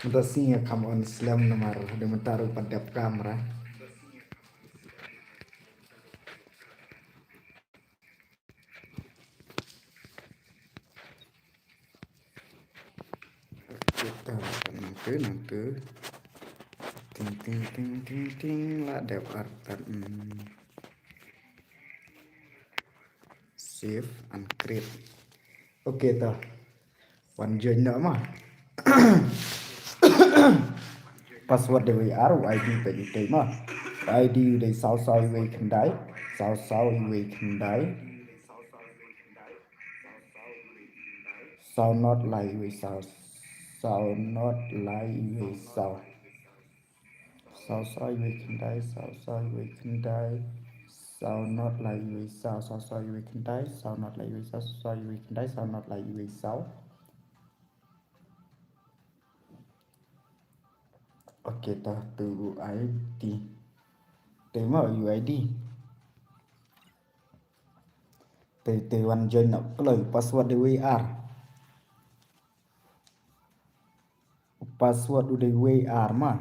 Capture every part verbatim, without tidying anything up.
Mynta sngi nga kham on slem namar dei mynta ruh pat dep kamra. Kita nangtu nangtu. Ting ting ting ting ting la dep artat. Hmm. Save and create. Okay ta. Wan join noh ma. Password dei wei ar, ID peit u tei ma. ID u dei saw saw wei khyndai, saw saw wei khyndai. Saw not lai wei saw. Saw not lai wei saw. Saw saw wei khyndai, saw saw wei khyndai. Saw not lai wei saw, saw saw wei khyndai, saw not lai wei saw, saw saw wei khyndai, saw not lai wei saw. Okay ta tu ID. Te ma ID. Te te wan join noh kloi password dei wei ar. Password u dei wei ar ma.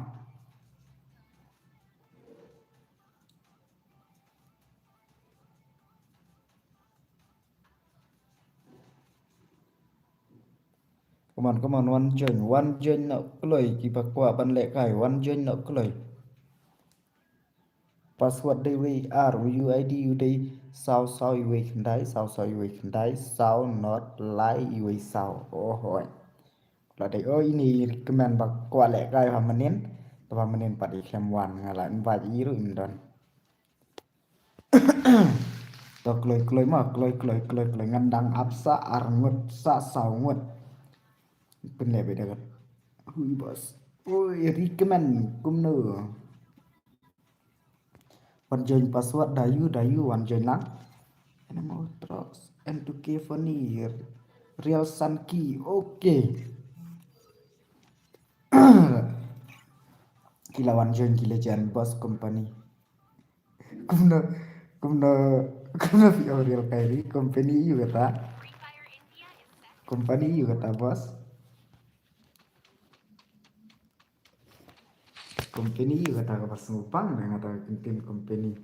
Come on, come on, wan join, wan join noh kloi kiba kwah ban lehkai, wan join noh kloi. Password dei wei ar, UID u dei saw saw wei khyndai, saw saw wei khyndai, saw not lai wei saw. Oh hoi. La dei oh ini recommend ba kwah lehkai ha manin, ba manin pat i khlem wan nga la invite i ruh im don. To kloi kloi ma, kloi kloi kloi kloi ngan dang ap sa ar ngut sa saw ngut. Pynleh beit da kat. Hui boss. Oi recommend kumno. Wan join password da yu da yu wan join lang. Animal trucks and two K funny real sun key. Okay. Ki la wan join ki la jan boss company. Kumno kumno kumno phi ong real kairi company yu kata. Company yu kata boss. Company yu kata ka ba sngewbang na kata ka ktien company.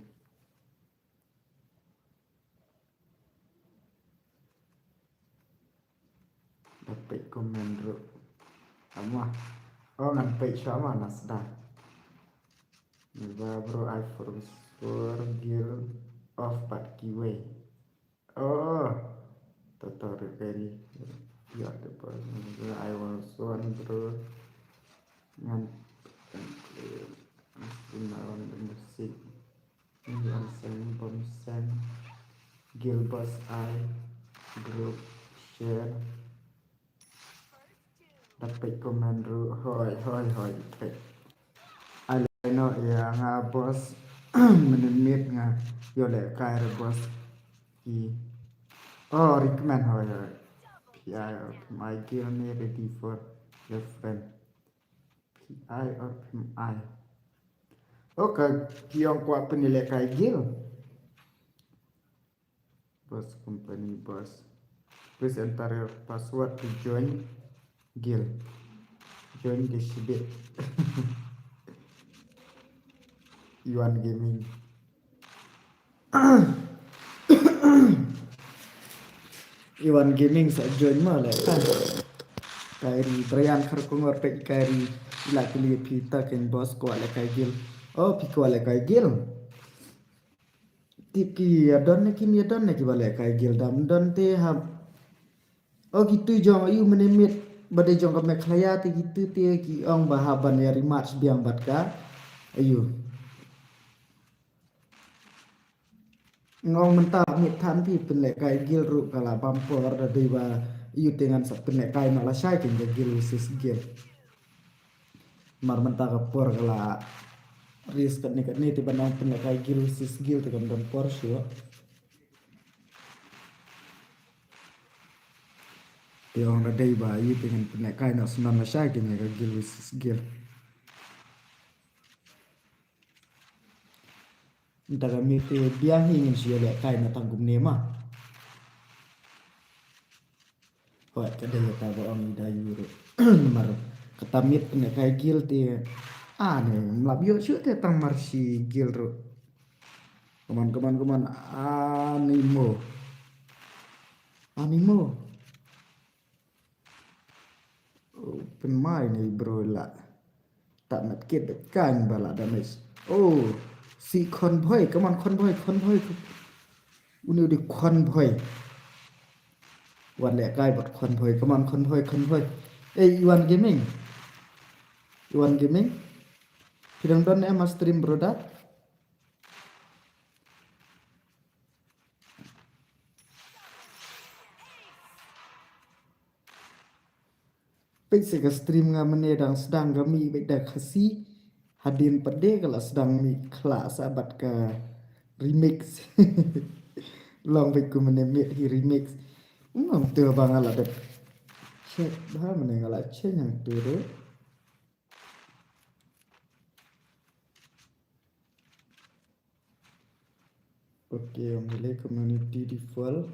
Da peit comment ruh. Ama. Oh ngan peit shuwa ma na sdang. Ni ba bro I forgot guild of pat kiwei. Oh. Tutorial kari. Ya the person I was one bro. Ngan. Ngan the music. Ngan sang bom sang. Guild boss I group share. Da peit comment ruh hoi hoi hoi peit. Ai lai no ïa nga boss mynnin miet nga ïoh lehkai re boss ki. Oh recommend hoi hoi. P I or my guild me ready for your friend. P I or P I. Okay, ki ong kwah pynlehkai guild. Boss company boss. Please enter your password to join guild. Join the shibit. Yuan Gaming. Yuan Gaming sa join ma lehkai. Kairi Brian Kharkongor peit kairi ila kuli phi ta ken boss kwah lehkai guild. Oh phi kwah lehkai guild. Tip ki ïa don ne kim ïa don ne kiba lehkai guild dam don te hap. O kitu jong ayu mynnin miet ba dei jong ka Meghalaya te kitu te ki ong ba hap ban ïa rematch biang bad ka ayu. Nga ong mynta miet than phi pynlehkai guild ruh ka la bam por da dei ba ayu te ngan sa pynlehkai noh lashai ken ka guild versus guild. Mar mynta ka por ka la ris katne katne te ban ong pynlehkai guild versus guild te kam don por shuh. Te ong da dei ba ïa te ngan pynlehkai noh snem lashai te ngan ka guild versus guild. Nta ka miet te biang hi ngin shu ïa lehkai noh tang kumne ma. Hooid, ka dei kata ba ong i da ïoh ruh. Namar kata miet ne ka guild te. Ah, ne, mlap ïoh shuh te tang mar shi guild ruh. Come on, come on, come on. Animo. Animo. Oh, pynmai ne bro la. Tak nak kit kan bala damage. Oh, si Convoy, come on Convoy, Convoy. Uni di Convoy. Wan le kai bad Convoy, come on Convoy, Convoy. Eh, Iwan Gaming. Iwan Gaming. Phi dang don em stream, brother? Peit se ka stream nga mynne dang sdang ka mih beit da Khasi. Hadien pat de ka la sdang mih khlak sa bad ka remix. Long beit kumne mih hi remix. Ngam tip ba nga la dep check ba mynne nga la check hangtu ruh. Okay, ong hile community default.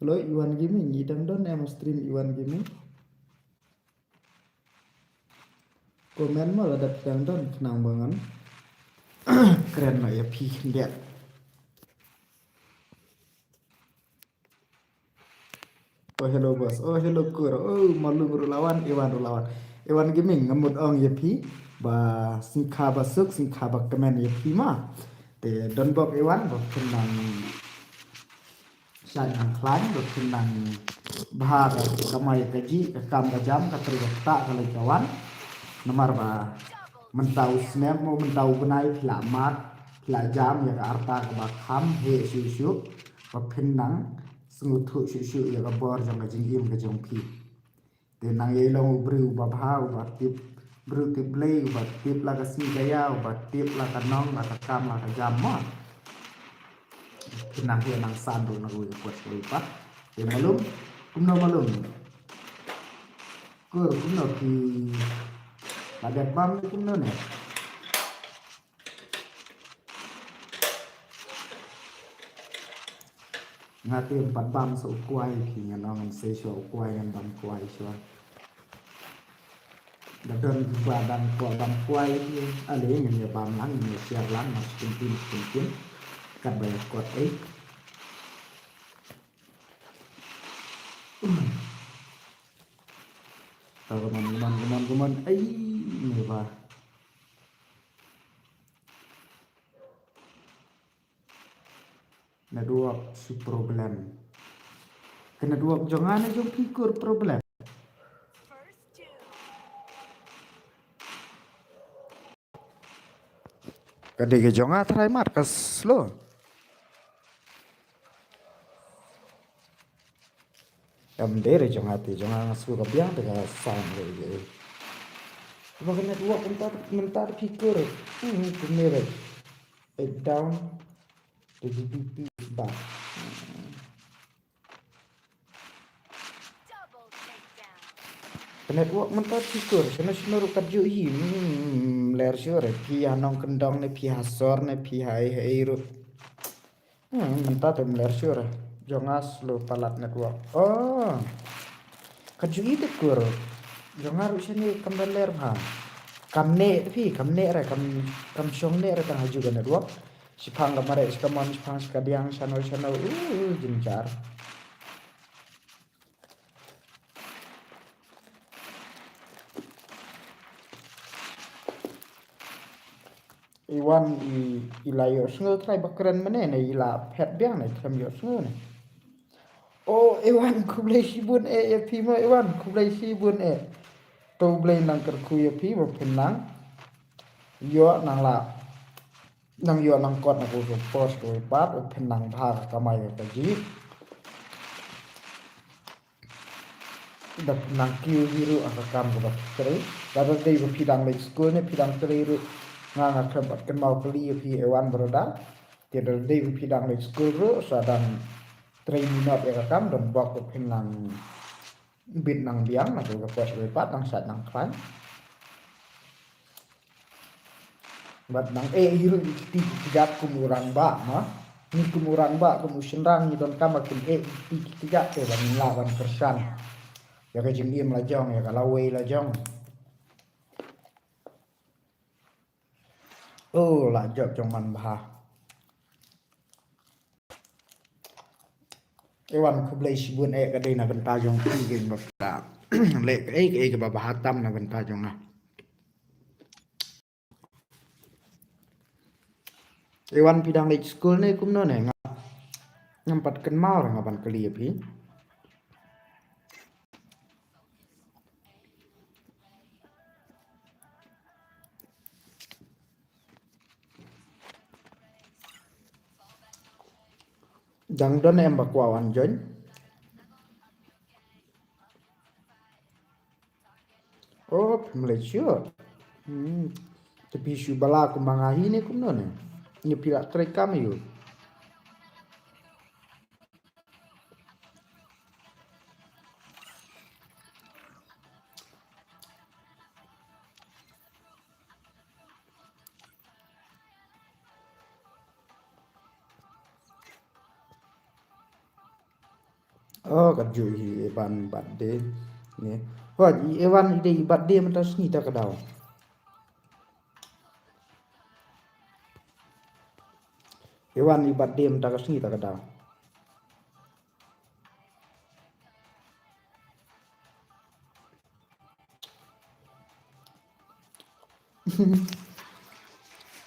Hello, Iwan Gaming. I dang don em stream Iwan Gaming? Comment mo lada phi dang don khnang ba ngan kren noh ïa phi khyndiat. Oh, hello boss. Oh, hello kur. Oh, Malum ruh la wan, Iwan ruh la wan. Iwan Gaming, nga mut ong ïa phi ba sngewkha ba suk, sngewkha ba kmen ïa phi ma. Te don bok Iwan ba phin nang shad nang khlaiñ, ba phin nang bha ka kamai kajih, ka kam ka jam, ka trei ka ktah ka leit ka wan. Namar ba mynta u snem mo mynta u bnai phi la mad, phi la jam ïa ka rta kaba kham heh shuh shuh, ba phin nang sngewthuh shuh shuh ïa ka bor jong ka jingim ka jong phi. Te nang ïai long u briew uba bha, uba tip briew tip Blei, uba tip la ka sngi ka ïa, uba tip la ka nong, la ka kam, la ka jam mo. Phin nang ïa nang san ruh na kawei ka kot kawei pat. Te Malum, kumno Malum? Kur, kumno phi la dep bam ne kumno ne? Nga te ym pat bam sa u kwai phi, ngan ong ngan sei shuwa u kwai, ngan bam kwai shuwa. Da don kiba dang kwah bam kwai phi, ale ngan ïa bam lang, ngan ïa share lang, ma shu ktien ktien, katba ïa kot ei. Tau, come on, come on, come on, come on. Ai, ne ba. Network shu problem. Ka network jong nga ne jong phi kur problem. Ka dei ka jong nga tharai mat ka slow. Em dei re jong nga te, jong nga nga sngew ka biang te ka sound re re. Ba ka network mynta mynta te phi kur. Hmm, kumne re. Take down. Te D P P ba. Ka network mynta phi kur, shano shano ruh kat juh hi, hmm, ler shuh re, phi ha nongkyndong ne, phi ha sor ne, phi ha ei ha ei ruh. Hmm, mynta te ym ler shuh re, jong nga slow palat network. Oh, kat juh hi te kur, jong nga ruh shane kam da ler bha. Kam neh te phi, kam neh re, kam, kam shong neh re tang ha juh ka network. Shiphang ka mareh, shi ka mon, shiphang shi ka diang, shano shano, uh, uh, jynjar. I wan i, i la ïohsngew trai ba kren mynne ne i la phet biang ne khlem ïohsngew ne. O i wan khublei shibun eh ïa phi mo i wan khublei shibun eh. To Blei nang kyrkhu ïa phi ba phin nang ïoh nang la nang ïoh nang kot na ka por kawei pat, u phin nang bha ka kamai ka kajih. Da phin nang kiew hi ruh ha ka kam kaba phi trei. Lada dei ba phi dang leit skul ne phi dang trei ruh. Nga nga khlem pat kynmaw kylli ïa phi e wan brother. Te lada dei ba phi dang leit skul ruh sa dang trei minot ïa ka kam don bok ba phin nang bit nang biang na ka por kawei pat nang sait nang khlaiñ. Bad nang eh hi ruh ïa ki kti ki kjat kum u rangbah ma. Ngi kum u rangbah kum u shynrang ngi donkam ba kin eh ïa ki kti ki kjat te ba ngin lah ban kyrshan ïa ka jingim la jong, ïa ka lawei la jong. Oh, la jop jong man bha. Ewan, khublei shibun eh, ka dei na bynta jong phi kein ba phi la leh kaei kaei kaba bha tam na bynta jong nga. Ewan, phi dang leit skul ne kumno ne? Nga ngam pat kynmaw ruh nga ban kylli ïa phi. Dang don em ba kwah wan join? Oh, phi Malaysia. Hmm. Te phi shu bala kumba nga hi ne kumno ne? Ngi phi la trei kam ïa u. Oh, ka ju hi Evan birthday. Ni. Hoi, i Evan i dei i birthday mynta sngi ta ka daw. Ewan i birthday mynta ka sngi ta ka daw.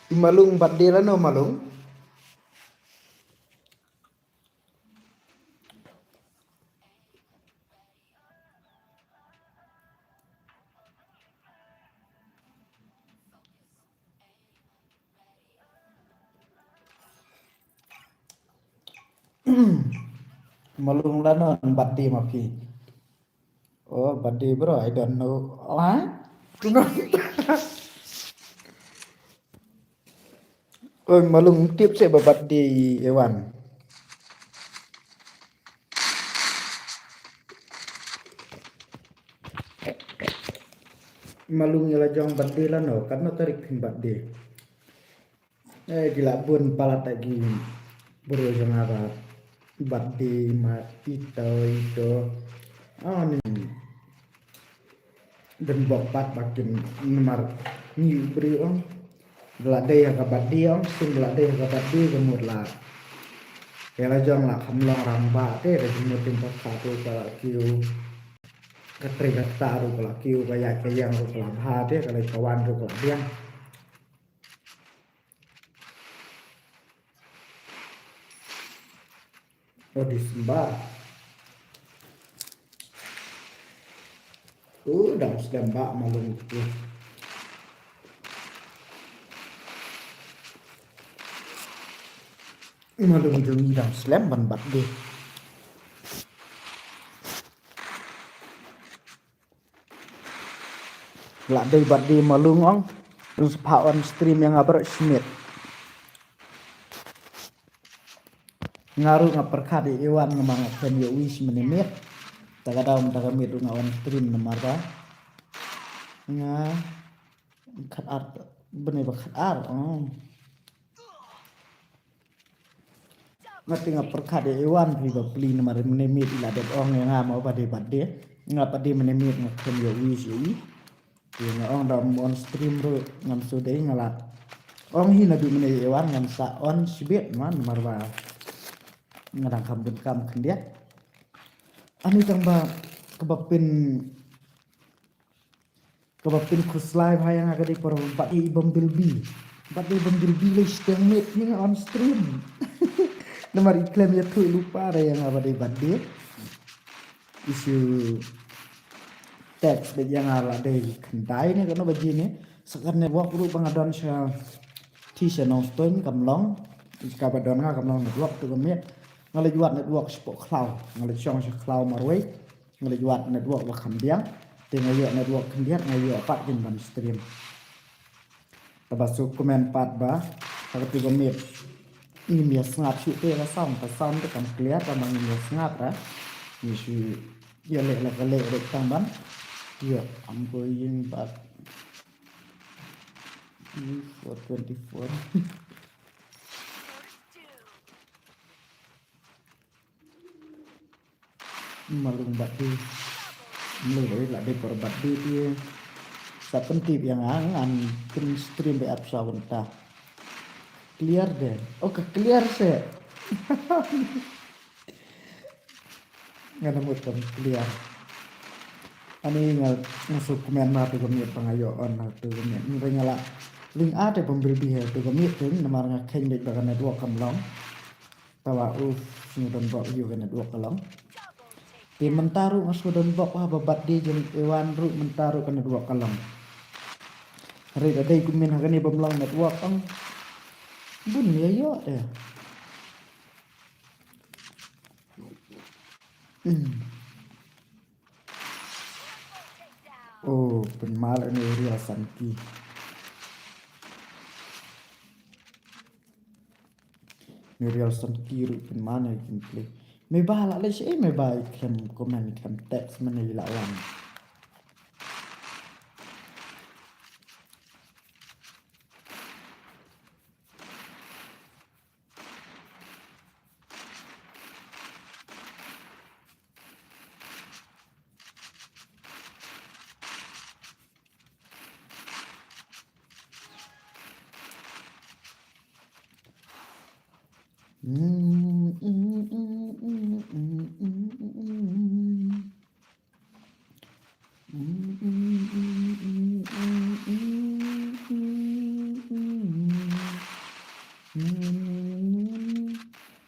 I Malung birthday lano Malung? Malung lano birthday ma phi? Oh, birthday bro, I don't know. Oh, ha? Oi, Malung tip seh ba birthday i Ewan. Malung ïa la jong birthday lano, katno tarik phin birthday? Eh, ki la bun palat ha ki briew jong nga ba birthday ma ito ito. Oh, ni. Dang bok pat ba kin namar ngi u briew ong. Ba la dei ha ka birthday ong, sien ba la dei ha ka birthday ka mut la. Ïa la jong la kham long rangbah te, ka jingmut jingpyrkhat ruh ka la kiew. Ka trei ka ktah ruh ka la kiew, ka ïaid ka ïeng ruh ka la bha te, ka leit ka wan ruh ka la biang. Oh, December. Oh, dang slem ba Malung tu. Malung jong ngi dang slem ban birthday. La dei birthday Malung ong. Dang sa phah on stream ïa nga baroh shi miet. Nga ruh nga pyrkhat ïa Ewan nga ma nga khlem ïoh wish mynne miet. Ta ka daw mynta ka miet ruh nga on stream namar ba nga khatar bnai ba khatar. Oh. Nga te nga pyrkhat ïa Ewan phi ba pli namar mynne miet i la dep ong ïa nga ma ba dei birthday. Nga pat dei mynne miet nga khlem ïoh wish ïa i. Te nga ong da on stream ruh ngam shu dei nga la ong hi naduh mynne ïa Ewan ngam sa on shibit namar ba nga dang kham donkam khyndiat. Ani tang ba kaba pyn Kaba pynkhuslai bha ïa nga ka dei por ba i Bumblebee. Ba i Bumblebee lei shiteng miet ïa nga on stream. Namar i khlem ïathuh lypa ïa nga ba dei birthday. I shu text beit ïa nga la dei khyndai ne kano baje ne. Sa ka network ruh ba nga don sha ti sha Nongstoiñ kam long. Kaba don nga kam long network tu ka miet. Nga leit wad network shapoh khlaw. Nga leit shong sha khlaw marwei. Nga leit wad network ba kham biang. Te nga ïoh network khyndiat nga ïoh pat kin ban stream. Te ba shu comment pat ba ha katu ka miet ngim ïa sngap shuh te ka sound, ka sound te kam clear, te ba ngim ïa sngap ra. Ngi shu ïa leh la ka leh leh tang ban. Ïa, I'm going back. Three, four, twenty-four. Malung bat di. Mlei dei la dei por bat di di. Sa pyntip ïa nga ngan pyn stream ba ap sa bynta. Clear de. Oh, ka clear se. Nga na mut kam clear. Ani nga nga suk comment ma tu comment ba nga ïoh on na tu comment. Ring la. Ling a te pembil bihe tu comment tu namar nga kheng dei ba ka network kam long. Tawa u sngewdon bok ïa ka network ka long. Te mynta ruh nga sngewdon bok ha ba bat de jong Iwan ruh mynta ruh ka network ka long. Ri da dei kumne ha kane bym long network ong. Bun ïa ïoh de. Hmm. Oh, pynmal ane Real Sanki. Ni Real Sanki ruh pynmal ne gameplay. Me ba la leh shi, me ba i khlem comment, i khlem text, mane i la wan.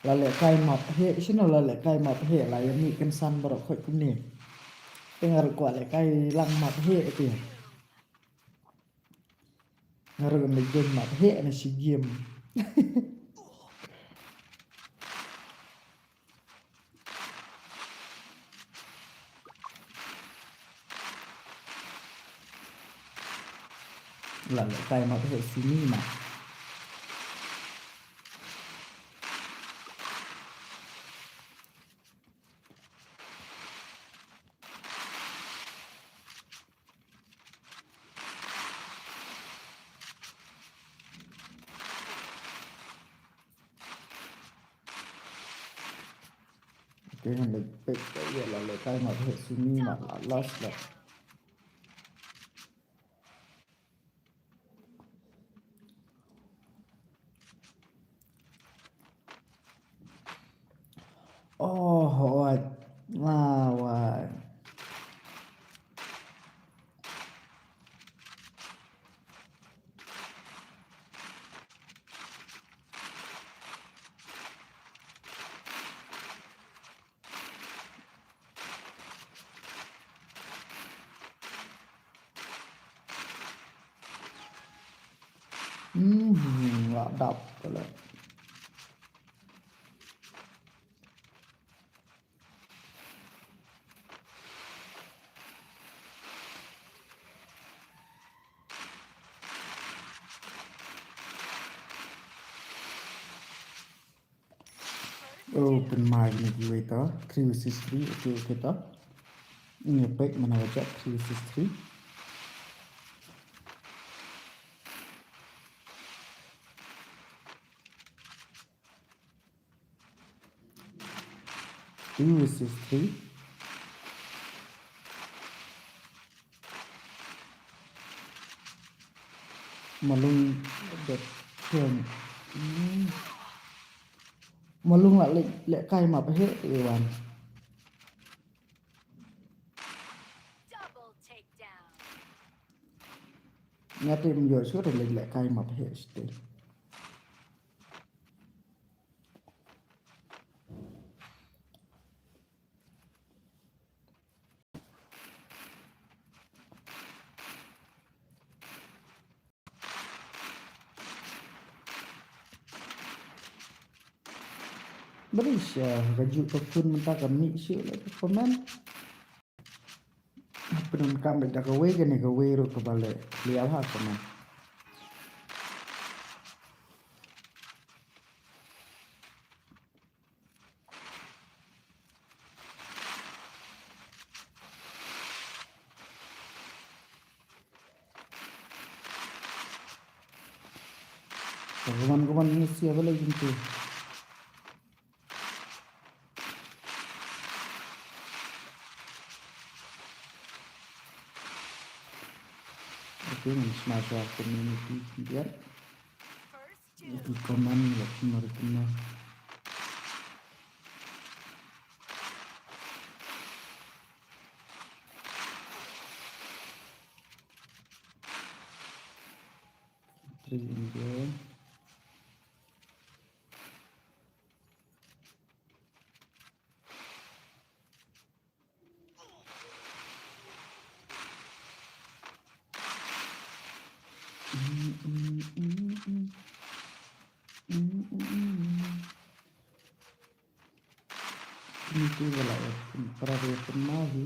La lehkai map heh, shano la lehkai map heh, la ïa mih kynsan baroh khoit kumne. Te nga ruh kwah lehkai lang map heh te. Nga ruh nga join map heh na shi game. La lehkai map heh sini ma. Okay, han leit peit ka ïa la lehkai map heh sini ma la lost la. Oh, hooid. Wah, wah. Hmm, la dap ka la. Oh, pynmai ni kiwei to. Three versus three. Okay, okay to. Ini pek mana baca three versus three. Two versus three. Malung dep kem. Hmm. Malung la leh, lehkai map heh te wan. Nga te ym ïoh shuh te leh, lehkai map heh te. Bri sha ka juh ka khun mynta ka mih shuh la ka comment. Pyndonkam beit da kawei kane kawei ruh kaba leh liaw ha comment. Ka guman guman ngi sia balei jingte. Okay, ngan smash our community biar. Ki comment la kumar kumar. Three India. Ngi te ba la ïa pyn-, para ba ïa pynmaw hi.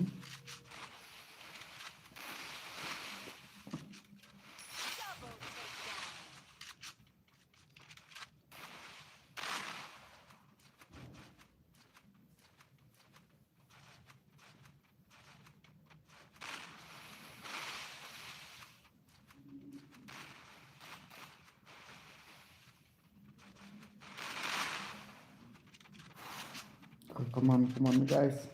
Oh, come on, come on, guys.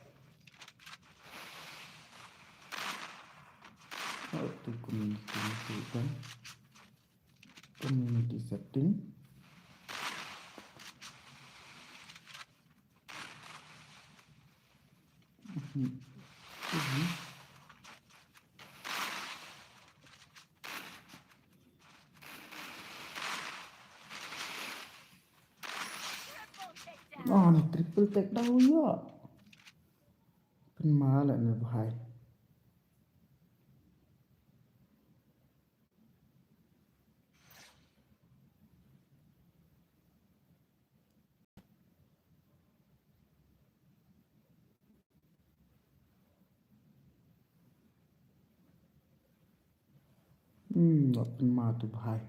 Oh, tu community, tu kan. Community setting. Mhm. Mhm. Oh, ni triple tag dah uya. Pynmaw leh ne bhai. Hmm, wat pynmaw tu bhai.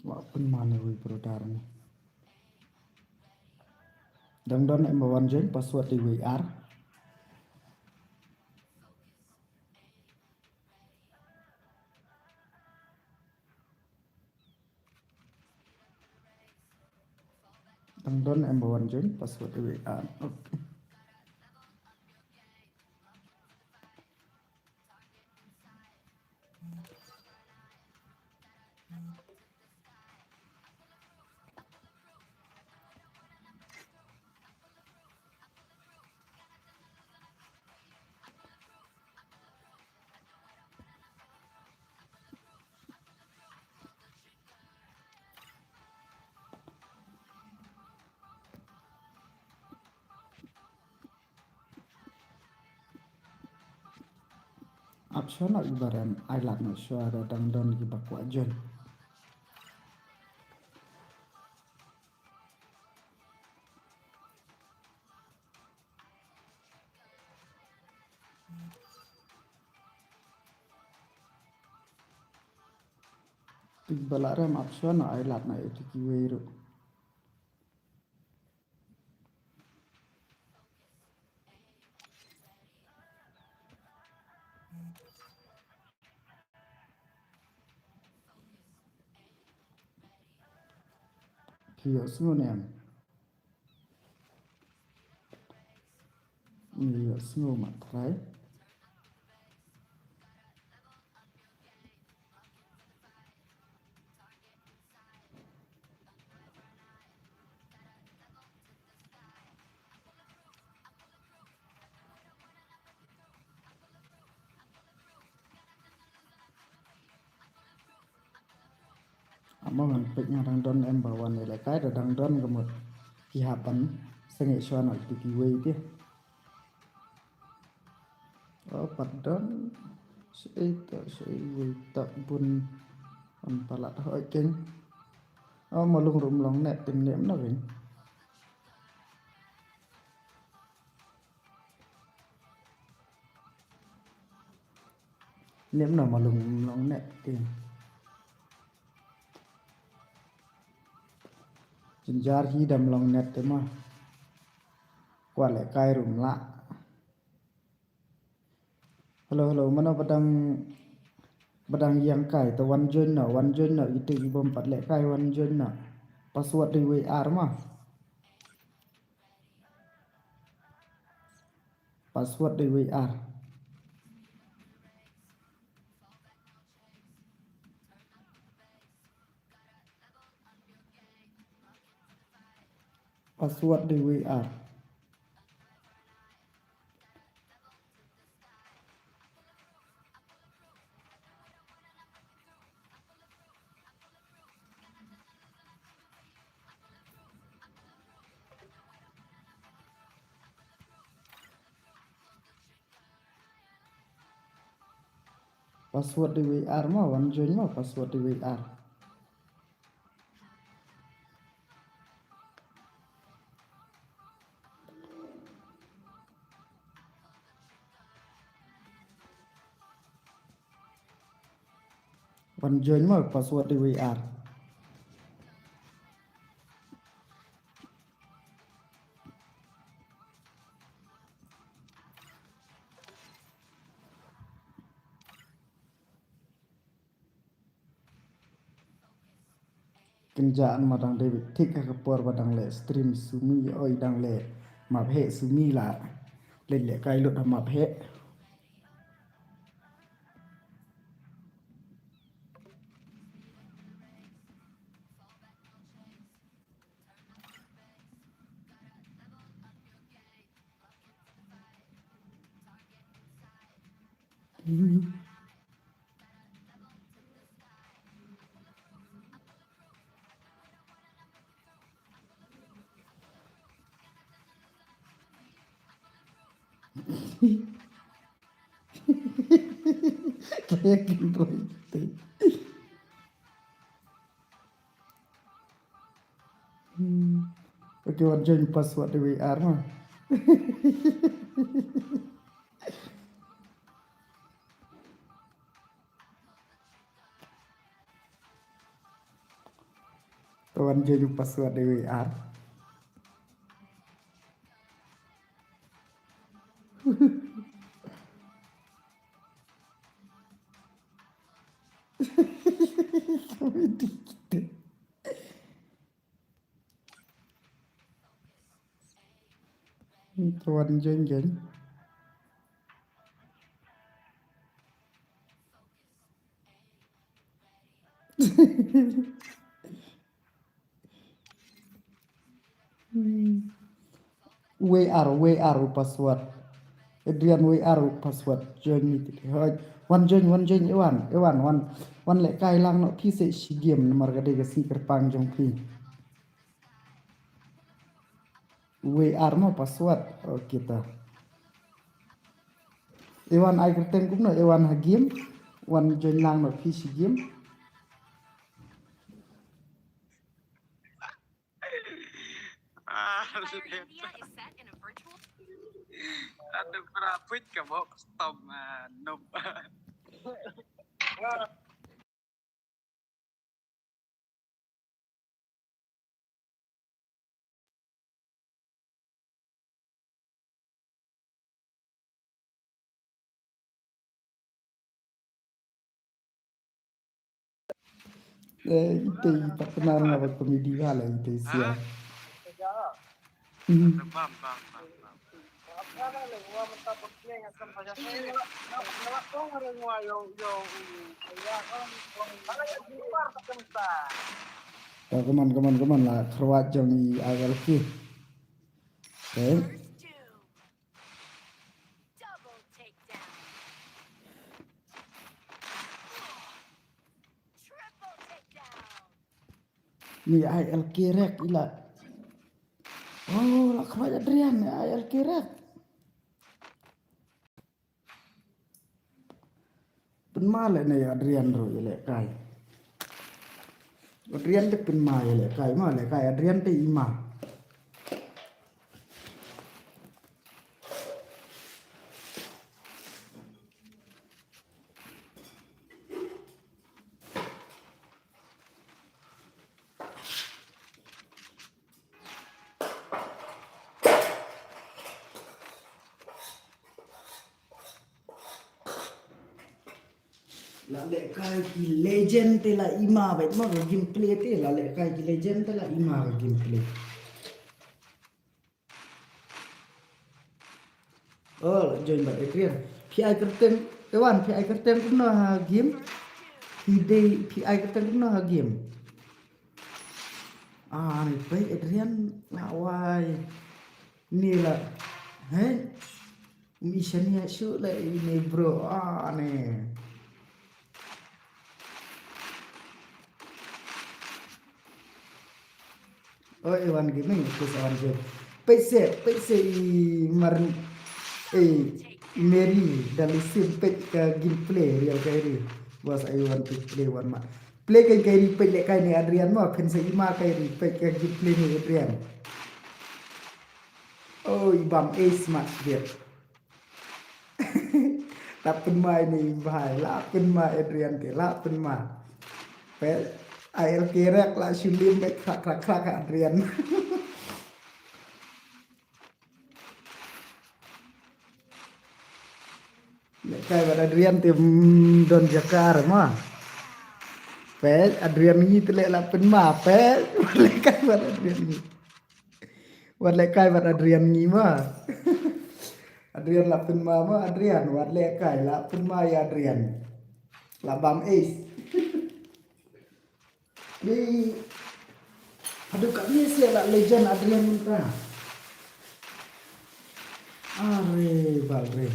Wat pynmaw ne wei brother ne. Dang don em ba wan join password dei wei ar. Dang don em ba wan join password dei wei ar. Okay. Ap shuwa noh ki ba rem, ai lad noh shuwa, da dang don ki ba kwah join. Ki ba la rem ap shuwa noh, ai lad noh ïa ki kiwei ruh. Ki ïohsngew ne em? Ngi ïohsngew ma trai. Amo ngan peit nga dang don em ba wan ïalehkai, da dang don ka mut ki hap ban sangeh shuwa noh ïa ki kiwei te. O pat don. Shaei to, shaei wei to bun. Wan palat hoi keng. O Malung ruh ym long net te, ne em na weng. Ne em na Malung ym long net te. Jynjar hi da ym long net te ma. Kwah lehkai ruh ym lah. Hello, hello, mano ba dang, ba dang ïeng kai, to wan join noh, wan join noh, ite i bym pat lehkai wan join noh. Password dei wei ar ma. Password dei wei ar. Password dei wei ar. Password dei wei ar ma, wan join ma, password dei wei ar. Wan join ma, password dei wei ar. Kynja an ma dang dei beit thik ha ka por ba dang leh stream sumi, oi dang leh map heh sumi la. Leh lehkai lut ha map heh. Kayak gitu. Hmm. Okay, wan join password dei wei ar ma. Wan join password dei wei ar. Wan join join. Wei ar, wei ar u password. Adrian, wei ar u password. Join ni. Hoi. Wan join, wan join, Iwan, Iwan, wan, wan lehkai lang noh phi seh shi game namar ka dei ka sngi kyrpang jong phi. Wei ar ma password. Okay ta. Iwan ai kyrteng kumno, Iwan ha game. Wan join lang noh phi shi game. Ah, Fire India is set in a virtual. Ada berapit ka box tom, ah, noob. Eh, ite i tak kenal ngapa komedi kala ite sia. Hmm. Ta, come on, come on, come on, la kyrwat jong i I L K. Okay. Double takedown. Triple takedown. Ni I L K rek ila. Oh, la kyrwat Adrian, ni I L K rek. Pynma leh ne Adrian ruh ïa lehkai. Adrian te pynma ïa lehkai, ma lehkai Adrian te i ma. La lehkai ki legend te la ima bad ma ka gameplay te, la lehkai ki legend te la ima ka gameplay. Oh, la join bad Adrian. Phi ai kyrteng, Ewan, phi ai kyrteng kumno ha game? Phi dei, phi ai kyrteng kumno ha game? Ah, ni peit Adrian la wai. Ni la. Hei. Mi shania shu la ini bro. Ah, ni. Oh, Ewan Gaming, kus Ewan Gaming. Peit se, peit se i mar, eh, i Mary Dalisim peit ka gameplay real Kyrie. Bos, I want to play one match. Play ka Kyrie peit lehkai ne Adrian mo, phin sa ima Kyrie peit ka gameplay ne Adrian. Oh, i bam ace match bet. La pynma ine i bhai, la pynma Adrian te, la pynma. Peit, ai el kerek la shu lim beit krak krak krak Adrian. Lehkai bad Adrian te, mm, don jaka re ma. Peit, Adrian ngi te leh la pynma, peit, lehkai bad Adrian ngi. Wat lehkai bad Adrian ngi ma. Adrian la pynma ma, Adrian, wat lehkai la pynma ïa Adrian. La bam ace. Ni, aduh, katne se la legend Adrian mynta. Are bal re.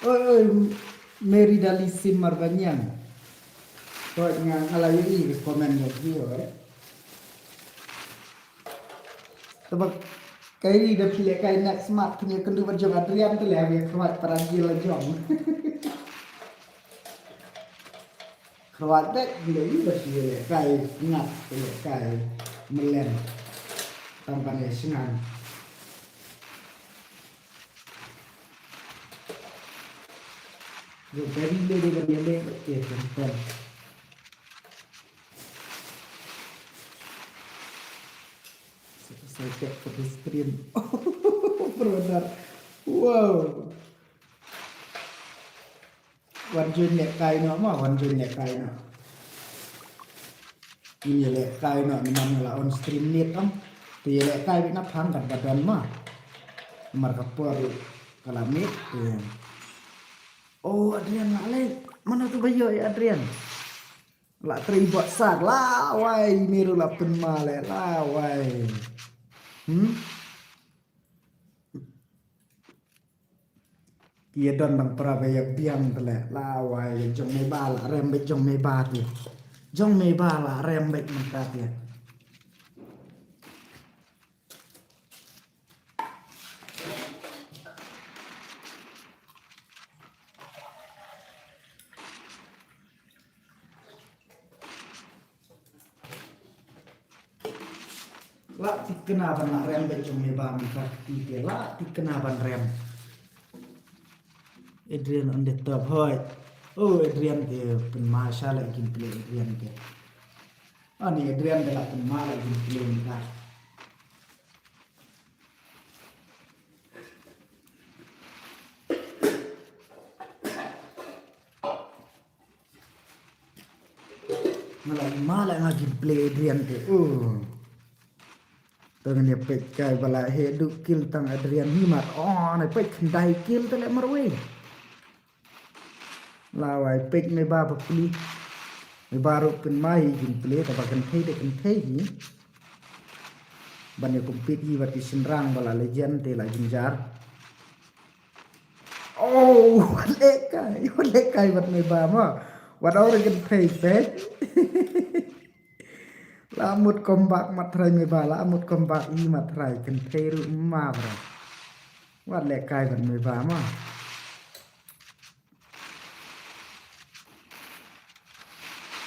Oi, oi, Mary Dalisim Marbaniang. Oi, nga, nga la ïohi ka comment jong phi, oi. Te ba Kyrie da phi lehkai next match phin ïakynduh bad jong Adrian te leh, ïa khmat para gil la jong. Khmat dek, phi leh ïa phi lehkai ngat, phi lehkai melen. Tang ban ïa shngan. Yo, Kyrie le de ban ïa leh, ïa pen pen. Set aside that for the stream. Brother. Wow. Wan join lehkai noh ma, wan join lehkai noh. Ngin ïa lehkai noh, namar nga la on stream late ong. Te ïa lehkai beit na phang kat ba don ma. Namar ka por ka la miet, te. Oh, Adrian la leh. Mano tu ba ïoh ïa Adrian? La trei bot sar, la wai, Mary la pynma leh, la wai. Hmm? Ki ïa don dang para ba ïa biang te leh, la wai, jong me ba la rem beit jong me ba te. Jong me ba la rem beit mynta te. La thikna ban la rem bad jong me ba mynta kti te la thikna ban rem. Adrian on the top hoi. Oh, Adrian ke pynma sha la gameplay Adrian ke. Ani Adrian ke la pynma la gameplay mynta. Nga la ima la nga gameplay Adrian te. Oh. Tang ne peit kai ba la he du kill tang Adrian hi mat. Oh, ne peit khyndai kill te le marwei. La wai peit me ba ba pli. Me ba ruh pynma hi gameplay ta ba kynthei te kynthei hi. Ban ïa compete hi bad ki shynrang ba la legend te la jynjar. Oh, wat lehkai, wat lehkai bad me ba ma. Wat ong re kynthei peit. La mut comeback mat trai me ba, la mut comeback i mat trai kynthei ruh ma bra. Wat lehkai bad me ba ma.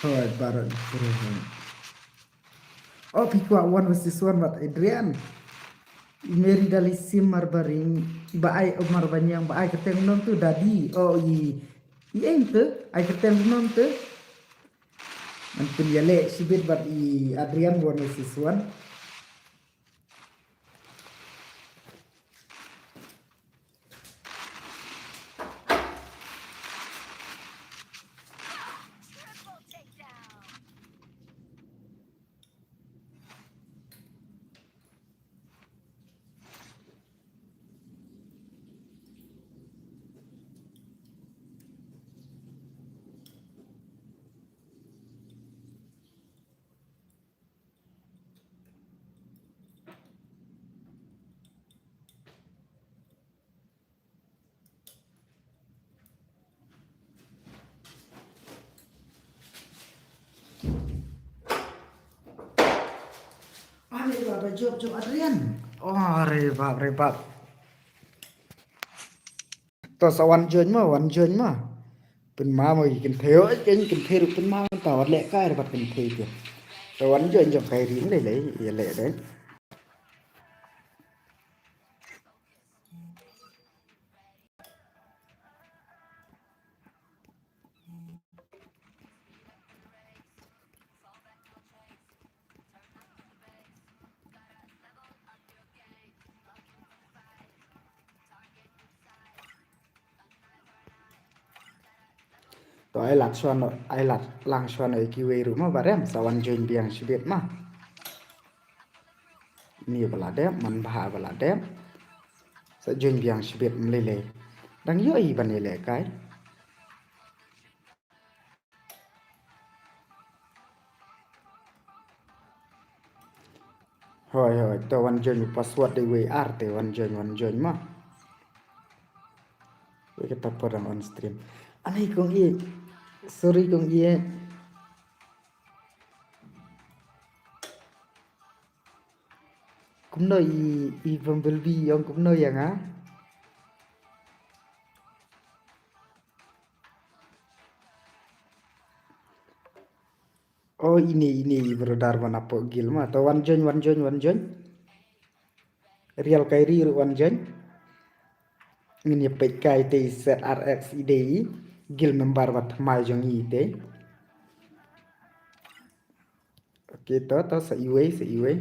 Hoi, Barot Improvement. Oh, phi kwah one versus one bad Adrian. Mary Dalisim Marbaring, ba ai, oh, Marbaniang, ba ai kyrteng nom tu Dadi. Oh, i, i eng tu, ai kyrteng nom tu. Ngan pynïaleh shibit bad i Adrian one versus one. Are bap, ba jop jop Adrian. Oh, are bap, are bap. To sa wan join ma, wan join ma. Pynma ma i kynthei, oi, ken kynthei ruh pynma, ta wat leh kai re bad kynthei te. To wan join jop kai ri lei lei, ïa leh dei. To ai lad shuwa no, ai lad lang shuwa no kiwei ruh ma barem, sa wan join biang shibit ma. Ni ba la dep, man bha ba la dep. Sa join biang shibit mlei lei. Dang ïoh i ban ïaleh kai. Hoi hoi, to wan join, password dei wei ar te, wan join, wan join ma. Wei kata por dang on stream. Ani kong i, sorry kong i. Kumno i, i Bumblebee ong kumno ïa nga? Oh, ine, ine, i brother wan apo guild ma. To wan join, wan join, wan join. Real kai ri ruh wan join. Ngin ïa peit kai te i Z R X i dei i guild member ba thymmai jong i te. Okay, to, to, sa iwei, sa iwei.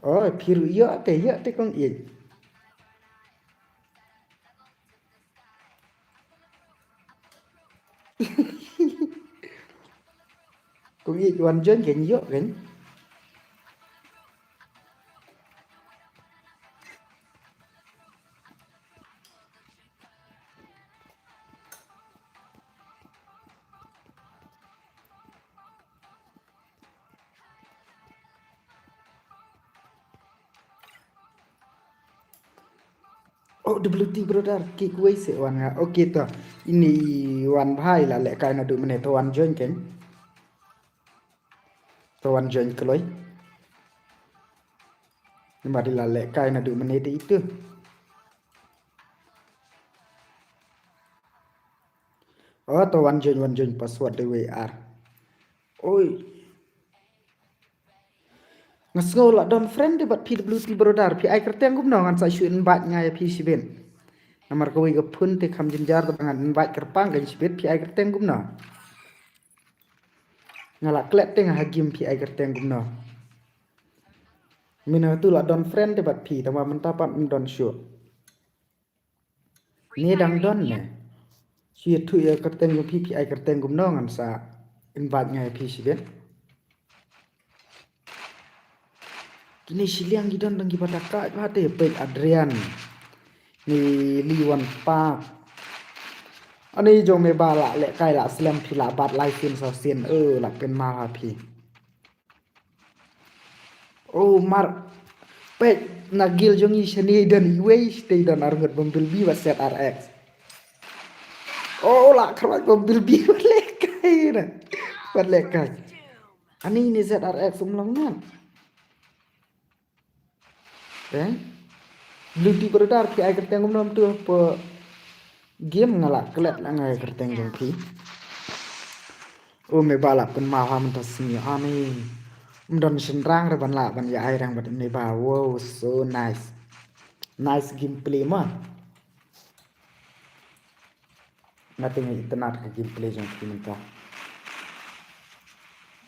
Oh, phi ruh ïoh te, ïoh te kong ïeit. Kong ïeit wan join kan ïoh kan. Oh, W T brother, kick wei se wan nga. Okay to. Ini wan bha i la leh kai naduh mynne, to wan join kan. To wan join kloi. Namar i la leh kai naduh mynne te itu. Oh, to wan join, wan join, password dei wei ar. Oi. Nga sngew la don friend te bad P W T brother, phi ai kyrteng kumno ngan sa shu invite nga ïa phi shibit. Namar kawei ka phone te kham jynjar te ba ngan invite kyrpang kan shibit, phi ai kyrteng kumno. Nga la klet te nga ha game, phi ai kyrteng kumno. Mynta tu la don friend te bad phi, tangba mynta pat ym don shuh. Ne dang don ne. Shu ïathuh ïa kyrteng jong phi, phi ai kyrteng kumno ngan sa invite nga ïa phi shibit. Kine shiliang ki don dang kiba da kai ba te peit Adrian. Ni Liwan Park. Ani jong me ba la leh kai la slem phi la bat lai sien saw sien, eh, la pynmar ha phi. Oh, mar. Peit na guild jong ngi shane don iwei, shatei don arngut Bumblebee bad Z R X. Oh, la khraw Bumblebee bad leh kai na. Bad leh kai. Ani ne Z R X um long nan. Eh? Luti brother phi ai kyrteng kumno tu hapoh game, nga la klet la nga ai kyrteng jong phi. Oh, me ba la pynmaw ha mynta sngi ani. Ym don shynrang re ban lah ban ïa ai rang bad me ba. Wow, so nice. Nice gameplay ma. Nga te nga itynnad ka gameplay jong phi mynta.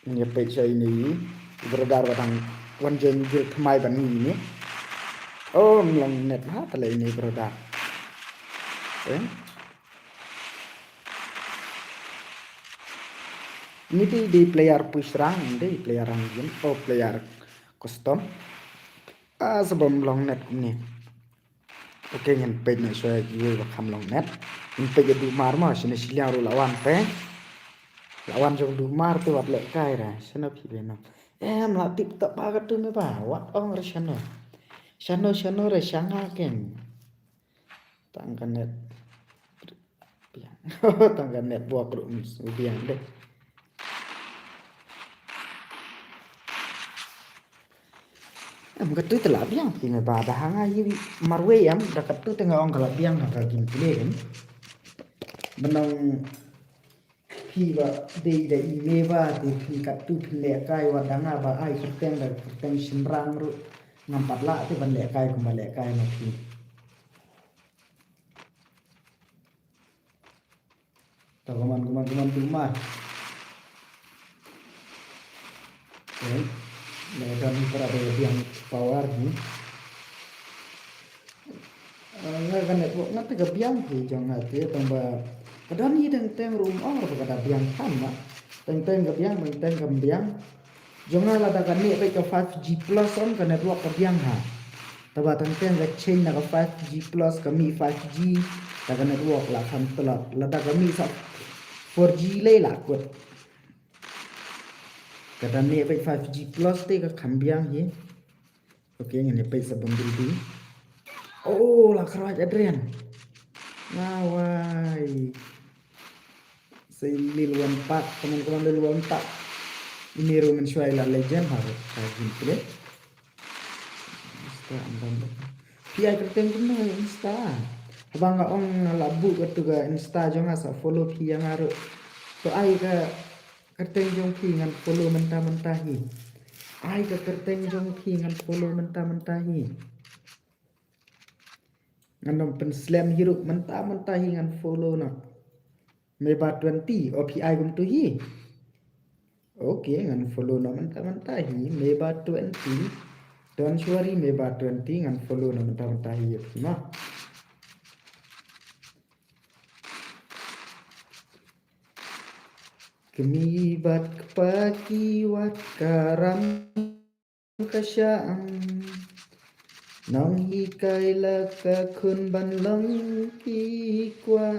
Ngi peit sha ine i brother ba dang wan join guild thymmai ban ngi ine. Oh, ym long net ha tale ine brother. Eh? Ini te dei player push rang, dei player rang game, oh player custom. Ah, sa bym long net kumne. Okay, ngin peit noh shuwa ïa kiwei ba kham long net. Ngin peit ïa Duhmar mo, shane shiliang ruh la wan te. La wan jong Duhmar te wat leh kai re, shano phi be no. Em, la tip tap ba katu me ba, wat ong re shano. Shano, shano re shanga ken. Tang ka net. Biang. Tang ka network ruh, mm, biang deh. Em, katto te la biang phi, me ba da hanga hi marwei em, da katto te nga ong ka la biang ha ka gameplay em. Ba nang phi ba dei da i me ba te phi katto phi lehkai, wat da nga ba ai kyrteng da kyrteng shynrang ruh ngam pat lah te ban lehkai kumba lehkai na phi. To, come on, come on, come on, come on. Okay. Lada ni para da biang power ni. Ah, nga ka network nga te ka biang hi jong nga te tang ba ka don hi teng teng ruh ong ba ka da biang kan ma. Teng teng ka biang, teng teng ka biang. Jong nga lada ka mih peit ka five G plus on ka network ka biang ha. Te ba teng teng ka change na ka five G plus ka mih five G, ta ka network la kham tlot. Lada ka mih sa four G lei la kut. Ka da mih peit five G plus te ka kham biang hi. Okay, ngin ïa peit sa bym dei dei. Oh, la kyrwat Adrian. Nga wai. Sa i Lil One Pack, teman-teman Lil One Pack. Ini ruh mynshuwa i la legend ha ruh. Ka gameplay. Insta, am bam. Phi ai kyrteng kumno ha Insta? Haba nga ong nga la buh katu ka Insta jong nga, sa follow phi ïa nga ruh. To ai ka kyrteng jong phi ngan follow mynta mynta hi. Ai ka kyrteng jong phi ngan follow mynta mynta hi. Ngan ym pynslem hi ruh, mynta mynta hi ngan follow noh. Meba twenty, o phi ai kumtu hi. Okay, ngan follow noh mynta mynta hi, Meba twenty. Don't worry, Meba twenty, ngan follow noh mynta mynta hi, ïa phi ma. Kmie bad kpa ki wad karam ka shah, nonghikai la ka khun ban long ki kwah.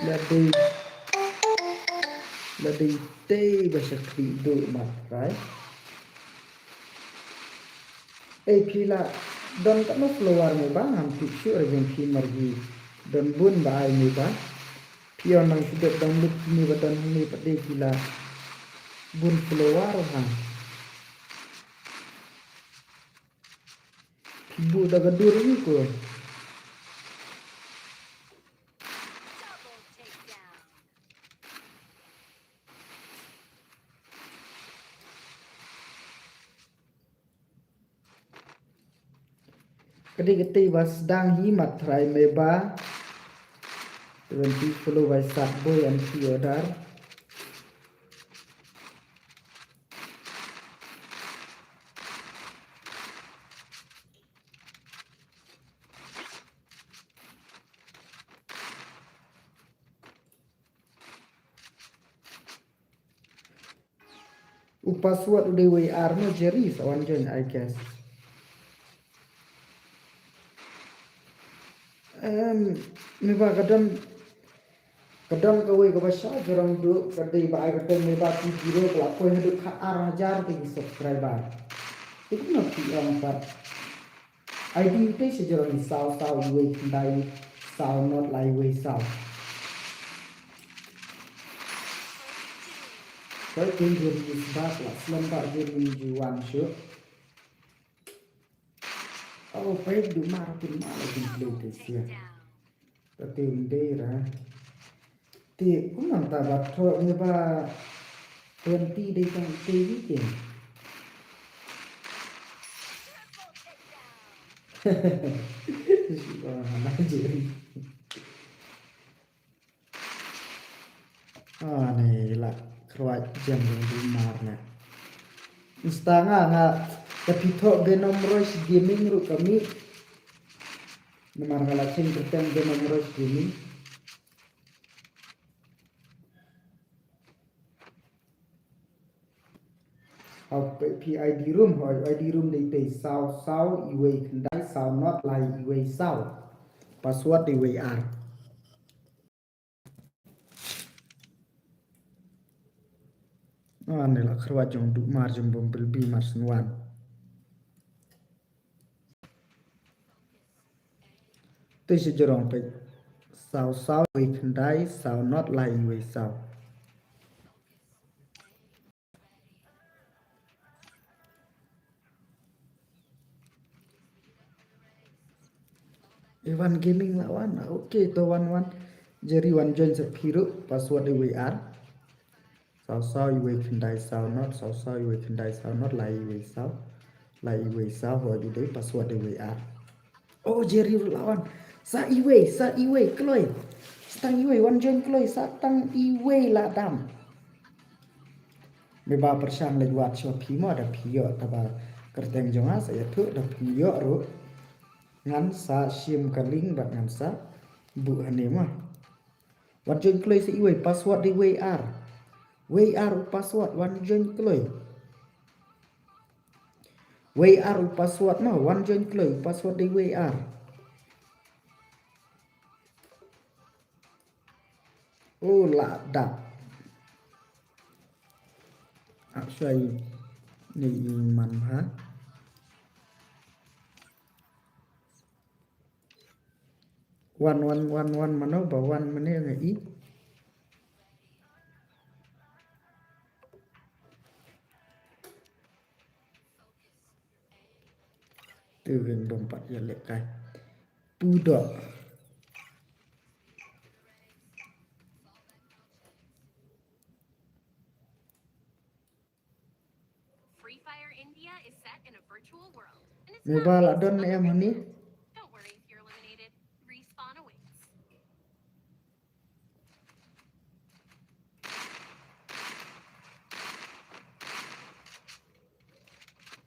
La dei, la dei tei ba shakri duh ma, right? Ei, phi la don katno follower Meba, ngam tip shuh re jong phi, margi don bun ba ai Meba. Phi ïoh nang shu dep download phi Meba don hangne pat de phi la bun follower ha. Phi buh da ka dur hi ko. Ka dei ka tei ba sdang hi mat trai Meba. Twenty follow by Sat Boy and Theodore. U password u dei wei ar mo Jerry, sa wan join, I guess. Em, Meba ka don, ka don kawei kaba shah jrong duh, ka dei ba ai ka teng Meba two zero, ka la poi haduh khat ar hajar ki subscriber. Te kumno phi ong pat. I D u tei sha jrong i saw saw iwei khyndai saw not lai iwei saw. Ka ken jong i sbak la slem ba jong i ju wan shuh. Oh, peit du mar pun mar la jin play te sia. Ka te un dei ra. Te kumno ta ba thoh Meba twenty dei tang te wi ke. Shi ba na je. Ah, ne la khrwat jam jong du mar ne. Insta nga nga ka phi thoh Venom Rush Gaming ruh ka mih. Namar nga la cheng kyrteng Venom Rush Gaming. Hau phi I D room, hau I D room dei tei saw saw iwei khyndai saw not lai iwei saw. Password dei wei ar. Wan ne la kharwa jong du mar jong bom bilbi mar sngwan. Te shi jorong pe. Saw saw wei khyndai saw not lai wei saw. Ivan Gaming la wan. Okay, to wan wan. Jerry wan join sa phi ruh, password iwei ar. Saw saw iwei khyndai saw not, saw saw iwei khyndai saw not, lai iwei saw. Lai iwei saw, ho ju dei password iwei ar. Oh, Jerry ruh la wan. Sa iwei, sa iwei kloi. Sa tang iwei wan join kloi, sa tang iwei la dam. Me ba pyrshang leit wad shuwa phi mo, da phi ïoh, da ba kyrteng jong nga sa ïathuh, da phi ïoh ruh. Ngan sa shim ka link bad ngan sa buh hangne mo. Wan join kloi sa iwei, password dei wei ar. Wei ar u password, wan join kloi. Wei ar u password mo, wan join kloi, u password dei wei ar. Oh, la dap. Ak shai ni i man ha. Wan, wan, wan, wan, mano ba wan mane nga i. Te ring bom pat ïa lehkai. Pudok. Free Fire India is set in a virtual world, and it's not. Mobile la don em hani. Don't worry if you're eliminated. Respawn awaits.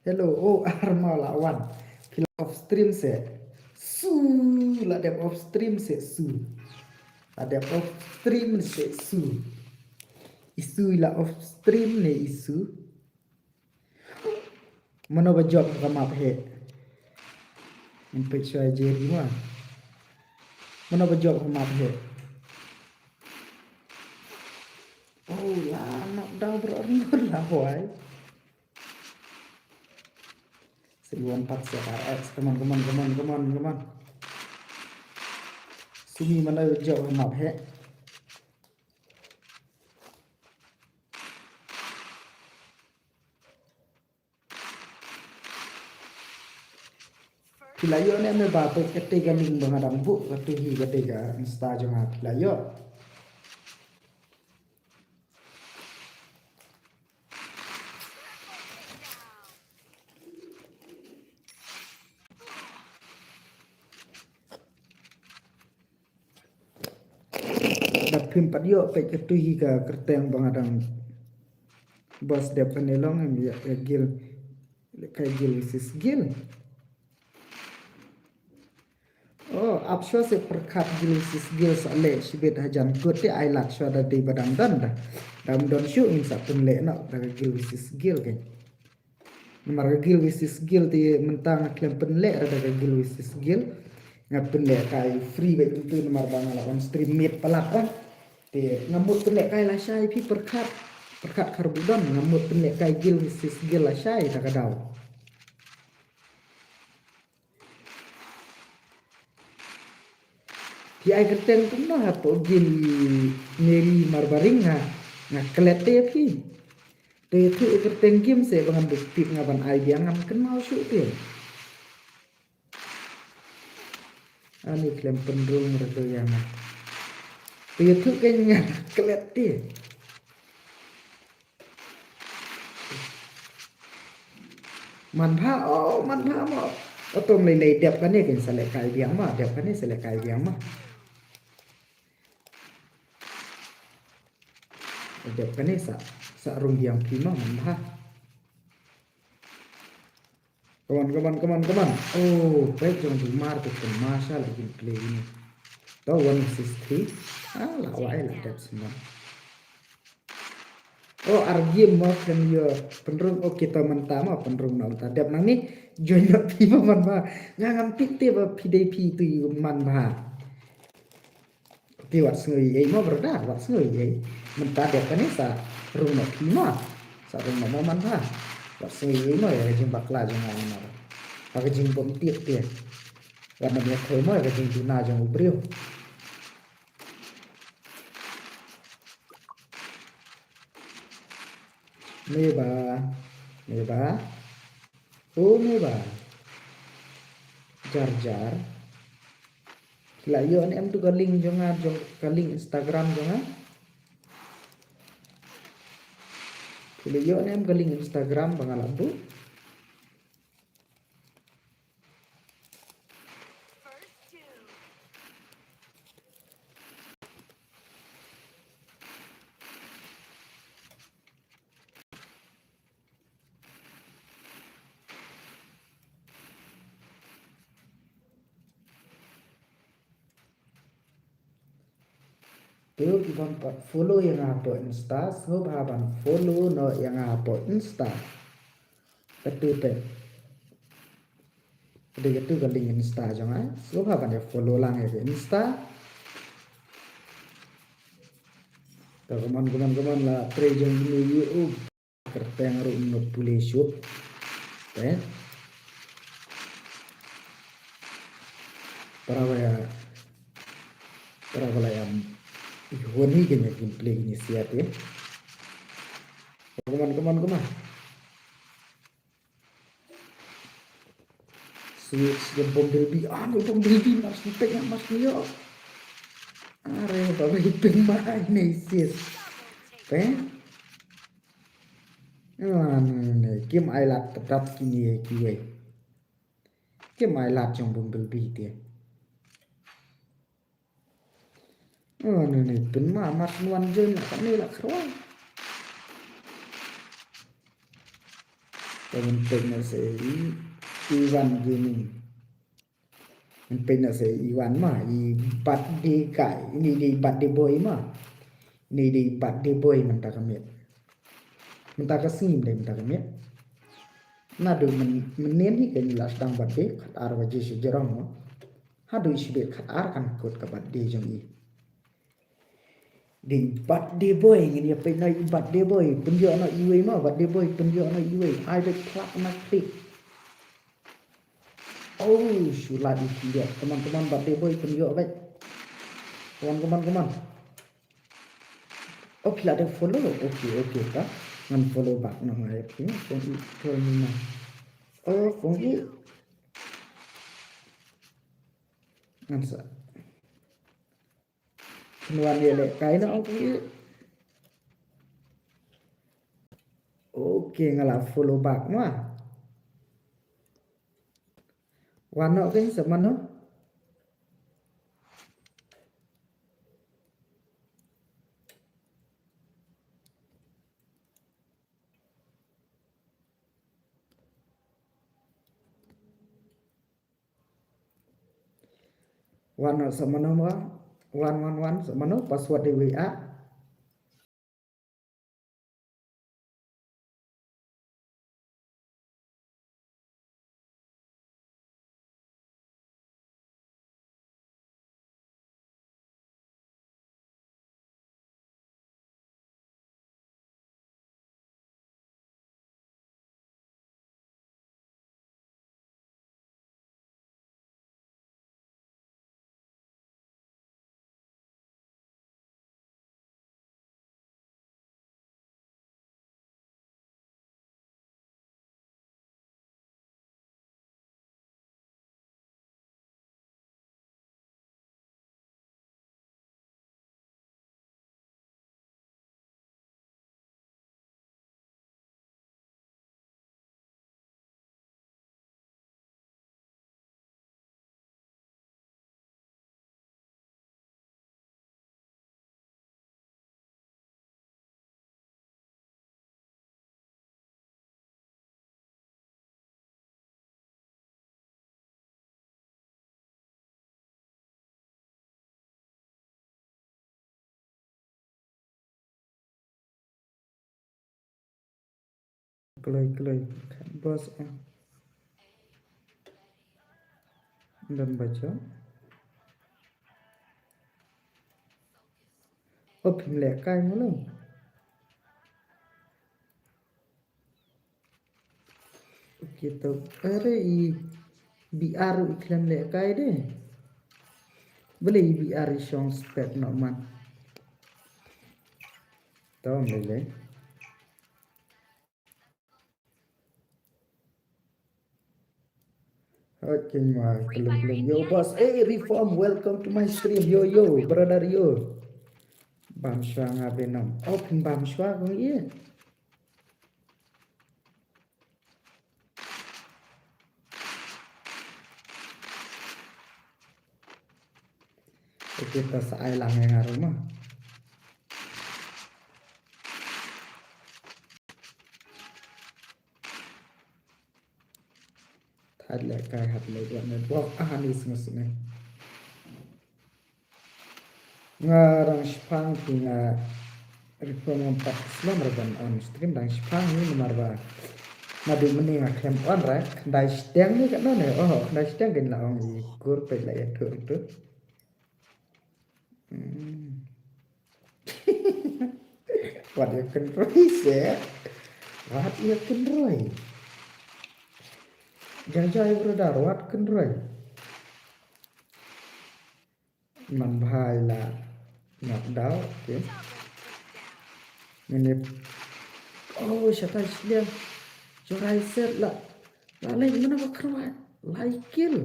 Hello, oh, arma la wan. Phi la off stream se. Su, la dep off stream se, su. La dep off stream se, su. Isu la off stream ne isu. Mano ba jop ka map he. Impet shwa Jerry ma. Mano ba jop ka map he. Oh, la knock down bro, la hoi. Six one pat set R X. Come on, come on, come on, come on, come on. Sumi mana jop map he. Phi la ïoh ne me ba peit kata ka link ba nga dang buh, kata hi kata ka Insta jong nga phi la ïoh. Da phim pat ïoh peit kata hi ka kyrteng ba nga dang bos dep kane long em ïa, ïa guild. Lehkai guild versus guild. Oh, ap shwa se pyrkhat guild versus guild sa leh shibit hajan kut te ai lad shwa da dei ba dang don da. Dang don shuh ngin sa pynleh noh da ka guild versus guild kein. Namar ka guild versus guild te mynta nga khlem pynleh da ka guild versus guild. Nga pynlehkai free bad tu namar ba nga la on stream mid palat ah. Te nga mut pynlehkai lashai phi pyrkhat. Pyrkhat kharbu don nga mut pynlehkai guild versus guild lashai ta ka daw. Phi ai kyrteng kumno hapoh game i Mary Marbaring nga, nga klet te phi. Te ïathuh kyrteng game se ba ngan buh tip nga ban ai biang ngam kynmaw shuh te. Ani khlem pynrung rdo ïa nga. Te ïathuh kein nga klet te. Man bha, oh, man bha mo. Otom lei lei dep kane kin sa lehkai biang ma, dep kane sa lehkai biang ma. Dep kane sa, sa rung biang phi ma, man bha. Come on, come on, come on, come on. Oh, peit jong tu mar tu pun masa lagi play ini. To one versus three. Ah, la wai la dep semua. Oh, ar game mo khlem ïoh pynrung, oh, kita mynta mo pynrung na mynta dep nangne join na phi mo man ba. Nga ngam tip te ba phi dei phi tu ïa man ba. Te wat sngew ei mo brother, wat sngew ei. Mynta dep kane sa rung na phi mo. Sa rung na mo man ha. Wat sngew ïa mo ïa ka jingbakla jong nga namar ha ka jingbymtieng te. Wat na ïa khlem mo ïa ka jingduna jong u briew. Me ba, me ba, o me ba. Jar jar. Ki la ïoh ne em tu ka link jong nga, jong ka link Instagram jong nga. Ki la ïoh ne em ka link Instagram ba nga la buh. Te ki bym pat follow ïa nga hapoh Insta, sngewbha ban follow noh ïa nga hapoh Insta. Katu te. Katu katu ka link Insta jong nga. Sngewbha ban ïa follow lang ïa ka Insta. Te kumno kumno kumno la trei jong ine ïa u. Kyrteng ruh mynno pule shuh. Te. Para ba ïa, para ba la ïa, i honi kane gameplay kine siat ïa. Kumno kumno kumno. Switch ïa Bumblebee. Ah, Bumblebee, mas pek, mas ïa. Are ba ba pek ma ai ne sis. Te. Ah, ne, ne, kim ai lad tap kine kiwei. Kim ai lad jong Bumblebee te. Oh, ne, ne, pynma, mat wan join la, kane la khroi. Te ngan peit na se i, i wan gaming. Ngan peit na se i wan ma, i birthday guy, ini dei birthday boy ma. Ini dei birthday boy mynta ka miet. Mynta ka sngi dei mynta ka miet. Naduh myn-, mynnin hi ka ngi la sdang birthday, khatar baje sha jrong mo. Haduh shibit khatar kan kut ka birthday jong i. Dei birthday boy, ngin ïa peit noh i birthday boy, pynïoh noh iwei mo, birthday boy, pynïoh noh iwei. Ai beit khlak na klik. Oh, shu lad i pynïoh. Come on, come on, birthday boy, pynïoh beit. Come on, come on, come on. Oh, phi la dep follow. Okay, okay, ta. Ngan follow back noh nga ïa phi. Kong i, kong i na. Oh, kong i. Ngan sa. Phin wan ïalehkai noh, okay. Okay, nga la follow back ma. Wan noh, okay, sa mano. Wan, sa mano ba? Wan, wan, wan, sa mano? Password dei wei ah. Kloi, kloi. Boss, eh. Don bacho. Oh, phim lehkai mo lo. Kita, are i B R i khlem lehkai de. Balei i B R i shong spek noh man. Tong lele. Okay, ma, kelum, kelum. Yo, boss. Hey, Reform, welcome to my stream. Yo, yo, brother, yo. Bam shwa nga Venom. Oh, phin bam shwa kong, iya. Okay, ta sa ai lang ïa nga ruh ma. Thad lehkai hap leh dua network. Ah, ni sngew sngew. Nga dang shipang phi nga Reform, ngam pat slem ruh ban on stream, dang shipang hi namar ba naduh mynne nga khlem on re, khyndai shiteng ne katno ne, oh, khyndai shiteng kein la ong i kur peit la ïathuh ruh tu. Hmm. Wat ïa kynroi se. Wat ïa kynroi. Jai jai brother, wat kynroi. Man bha i la knock down, okay. Ngin ïa, oh, shatai shiliang. Jorai set la. La leh mano ba kyrwat. Lai kill.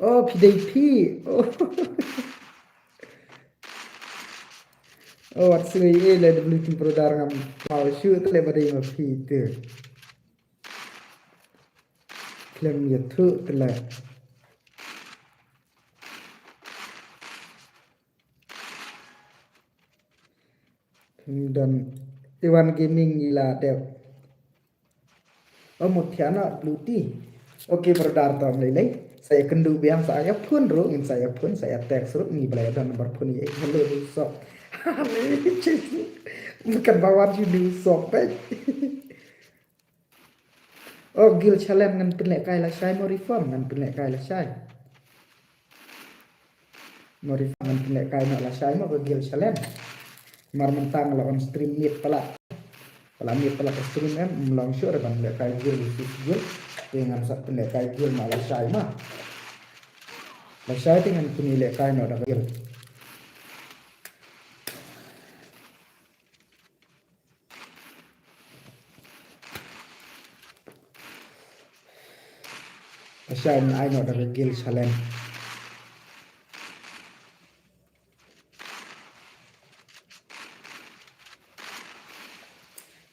Oh, phi dei phi. Oh. Oh, wat sngewsih eh, le W T brother, ngam paw shuh te le ba dei ma phi te. Khlem ïathuh te le. Don Iwan Gaming i la dep. Oh, Muthiana Blue Tea. Okay, brother, to ym lei lei. Sa ïakynduh biang, sa ïa phone ruh, ngin sa ïa phone, sa ïa text ruh, ngi ba la ïa don number phone ïa. Hello, New Sop. Bukan bawan shu New Sop, eh. Oh, Guild Challenge ngan pynlehkai lashai mo Reform, ngan pynlehkai lashai. Mo Reform ngan pynlehkai noh lashai mo ka Guild Challenge. Mar mynta nga la on stream miet palat. Palat miet palat ka stream em, ym long shuh re ban lehkai Guild versus Guild. Te ngan sa pynlehkai Guild noh lashai mo. Lashai te ngan pynlehkai noh da ka Guild. Lashai ngan ai noh da ka Guild Challenge.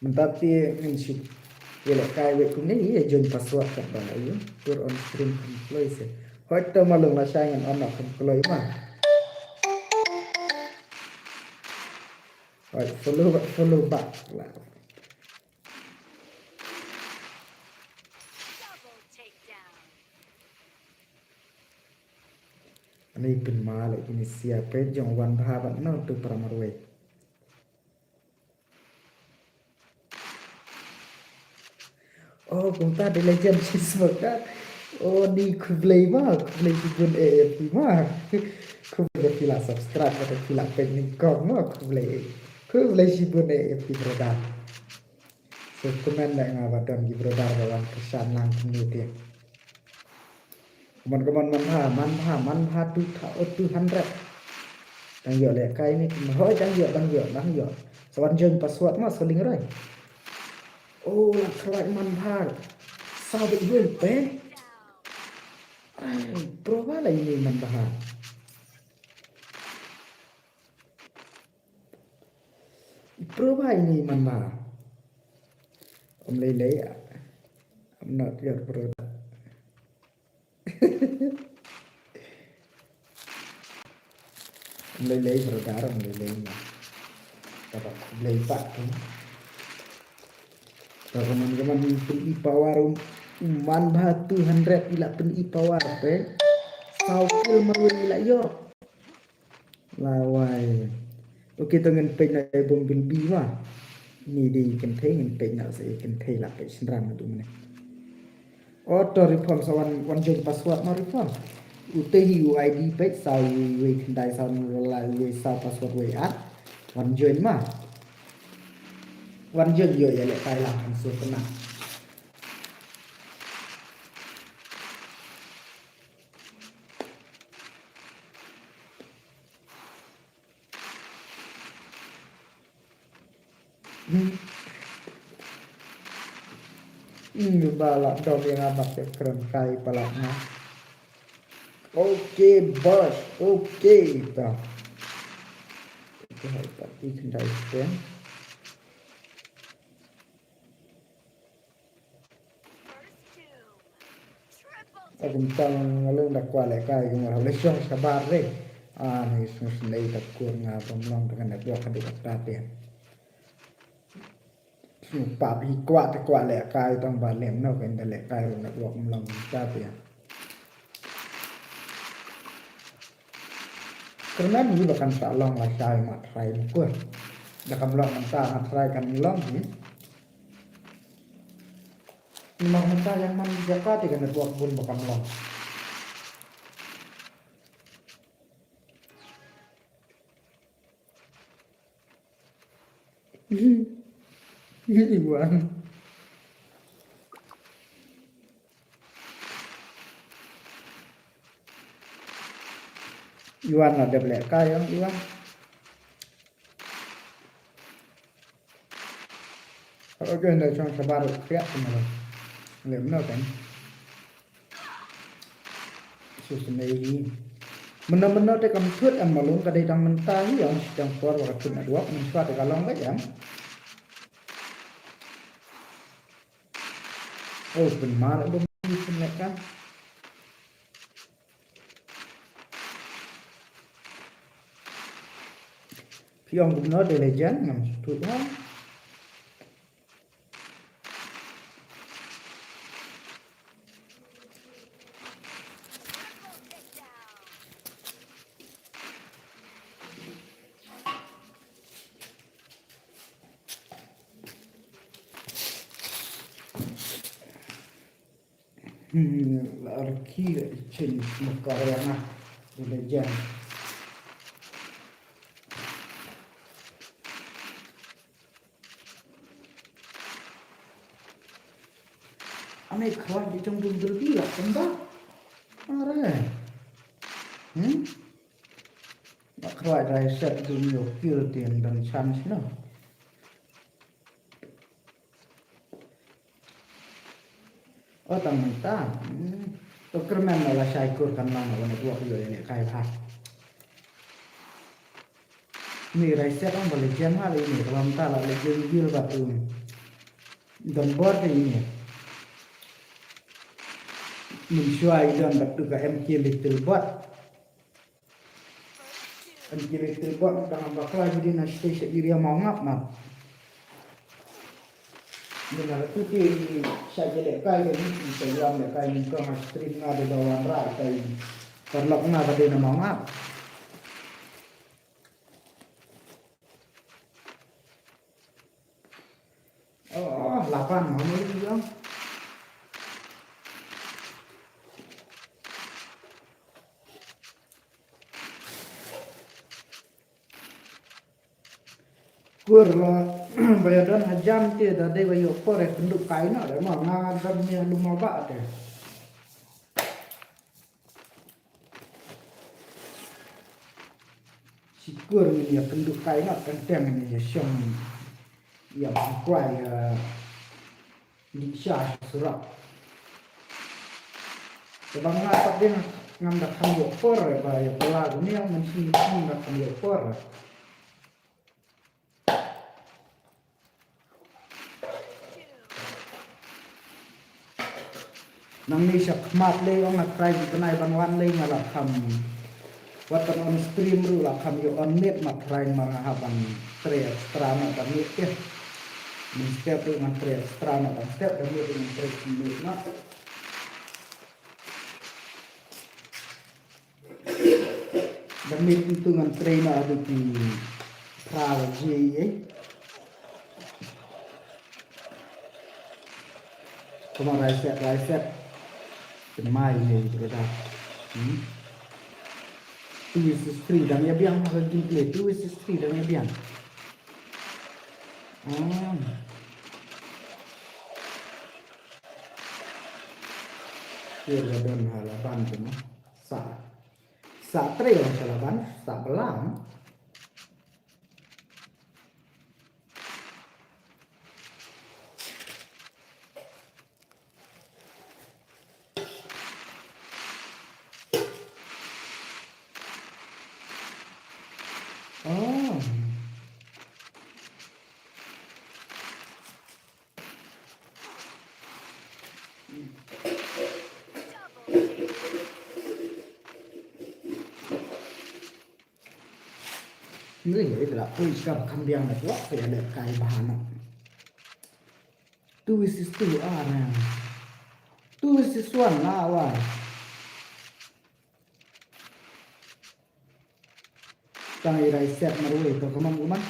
Mynta te ngin shu ïalehkai wei kumne, ïa join password kat ba ïa. Tur on stream kham kloi se. Hooid to ma long lashai ngan on noh kham kloi ma. Hooid, follow back, follow back la. Ani pynmale ini sia peit jong wan bha bad no tu para marwei. Oh, kumta The Legend Cheeseburger. Oh, ni khublei ma, khublei shibun eh, eh, phi ma. Khublei ba phi la subscribe, ba phi la peit nyngkong ma, khublei. Khublei shibun eh, eh, phi brother. So, comment leh nga ba don ki brother ba wan kyrshan lang kumne te. Kumne kumne man bha, man bha, man bha two thou-, oh, two hundred. Dang ïoh lehkai ne, kumne hooid dang ïoh, dang ïoh, dang ïoh. Sa wan join password ma, sa lyngngoh. Oh, la khlaiñ man bha. Saw bad ïoh pe. Ai, pro ba la ini man bha. Pro ba ini man bha. Ym lei lei. I'm not your brother. Ym lei lei brother, ym lei lei ma. Kaba khublei pat tu. Kaba man ka man pyn-i power um, man bha two hundred i la pyn-i power te. Saw kill marwei i la ïoh. Lawai. Okay, to ngin peit noh ïa bym bilbi ma. Ni dei kynthei, ngin peit noh sa ïa kynthei, la peit shynrang naduh mynne. Oh, to Reform sa wan, wan join password ma Reform. Ute hi u I D peit saw wei khyndai saw nul lai wei saw password wei ar. Wan join ma. Wan join ïoh ïalehkai lang kan sur kena. Hmm. Hmm, ba la dom ïa nga bad ïa kren kai palat nga. Okay, boss. Okay, ta. Okay, hai, ta ti khyndai stem. Kum tang nga lung da kwah lehkai kum nga la shong shabar re. Ah, ni sngewsynei ta kur nga bym long da ka network ka dei kata te. Sngewpap hi kwah te kwah lehkai tang ba lem no ka inda lehkai ruh network ym long kata te. Kyrmen hi ba kan sa long lashai ma trai ma kur. Da kam long mynta ma trai kan long hi. Namar mynta ïa man jaka te ka network bun ba kam long. Iwan. Iwan la dep lehkai ïa Iwan. Ka ot jong da shong shabar ruh kriat kumno. Lem no kan. Sngewsynei hi. Mynno mynno te kam thut em ma lung ka dei tang mynta hi ïa shi tang por ba ka thut network mynshuwa te ka long beit em. Oh, pynmar bym pynlehkai. Phi ong kumno The Legend ngam sngewthuh ba. Hmm, la rki la ichin mukar ïa nga. Ule jan. Ane khwan di jong dum derbi la kemba. Are. Hmm? Ba khwai dai set dum yo kill tin dan chance no. O tang mynta. Hmm. To kyrmen la shai kur kan lang wan dua yo ne kai ha. Ni rai set ong ba le jem ha le ni ram ta la le jem gil ba tu. Don bor te ni. Min shwa i don ba tu ka M K Little Bot. An ki re te bot dang bakla judi na stage area Mawngap ma. Ni na tu ti sa je le kai de ni Instagram le kai ni ko ma stream na de dawan ra kai. Parlok na ba de na Mawngap. Oh, lapan ma mo ni jong. Kur la ba ïa don hajan te da dei ba ïoh por ïa kynduh kai na da ma nga don ïa lum ba te. Shikur ngin ïa kynduh kai na kan teng ngin ïa shong ïa kwai ïa Di sha surok. Te ba nga pat ding ngam da kham ïoh por ba ïa pala ku ne ngam sngewthuh ngam da kham ïoh por. Nangne sha khmat lei ong nga try ki bnai ban wan lei nga la kham. Wat ban on stream ruh la kham ïoh on net ma try ma nga hap ban trei extra noh ban net ke. Mynstep ruh ngan trei extra noh ban step ban net ruh ngan trei net noh. Ban net tu ngan trei noh haduh ki phra baje ei. Kumba rai set, rai set. Pynmai ne brother. Hmm. Two versus three dang ïa biang ha ka gameplay. Two versus three dang ïa biang. Ah. Kir ba don ha Laban te mo. Sa. Sa trei ong sha Laban, sa blang. Oh. Ngi ngi la poi ka kham biang na tuak, ka ya le kai bahana. Two versus two, ah, na. Two versus one, na, wa. Tang i Rai set marwei, to, come on, come on.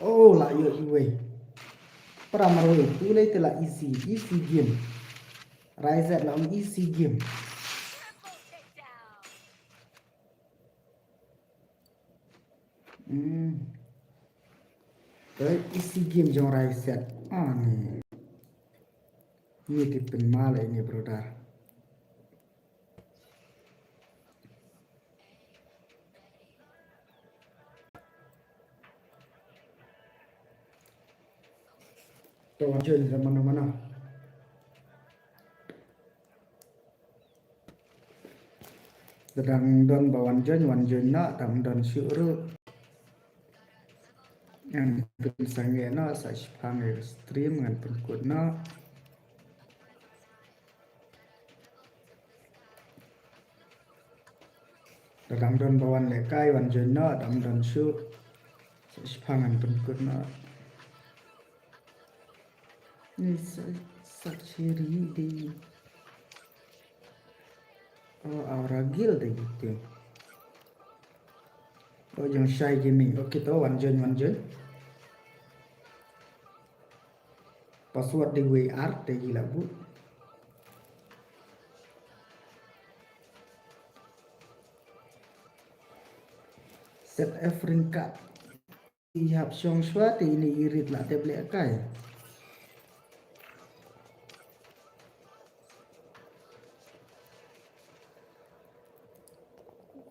Oh, la ïoh iwei. Para marwei, tu lei te la easy, easy game. Rai set la ong easy game. Hmm. Te easy game jong Rai set. Ah, ni. Ni tip pynmal ini, brother. To wan join sa mano mano. Te dang don ba wan join, wan join noh, dang don shuh ruh. Ngan pynsangeh noh, sa shiphang ïa ka stream, ngan pynkut noh. Te dang don ba wan lehkai, wan join noh, dang don shuh. Sa shiphang ngan pynkut noh. Ni sa, sa chiri di. Oh, Aura Guild de gitu. Oh, jong Shy Gaming. Okay, to, wan join, wan join. Password de W R de gila bu. Set F ring card. I hap shong shwa te ini i rit la tep lehkai.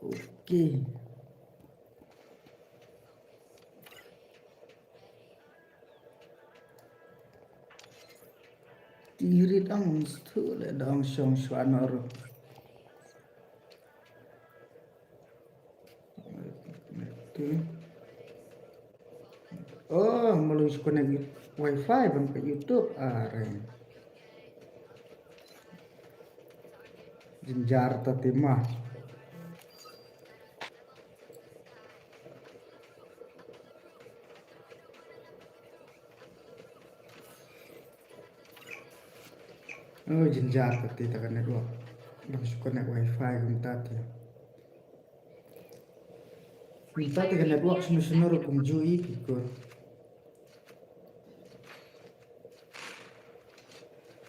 Okay. Ti rit ang stu le dang shong shwa nor. Oh, malu connect wifi ban ka YouTube. Are. Jinjar ta tima. Oh, jinjar kati ta ka network. Dang shu connect wifi kumta te. Kumta te ka network shano shano ruh kumjuh i ki kur.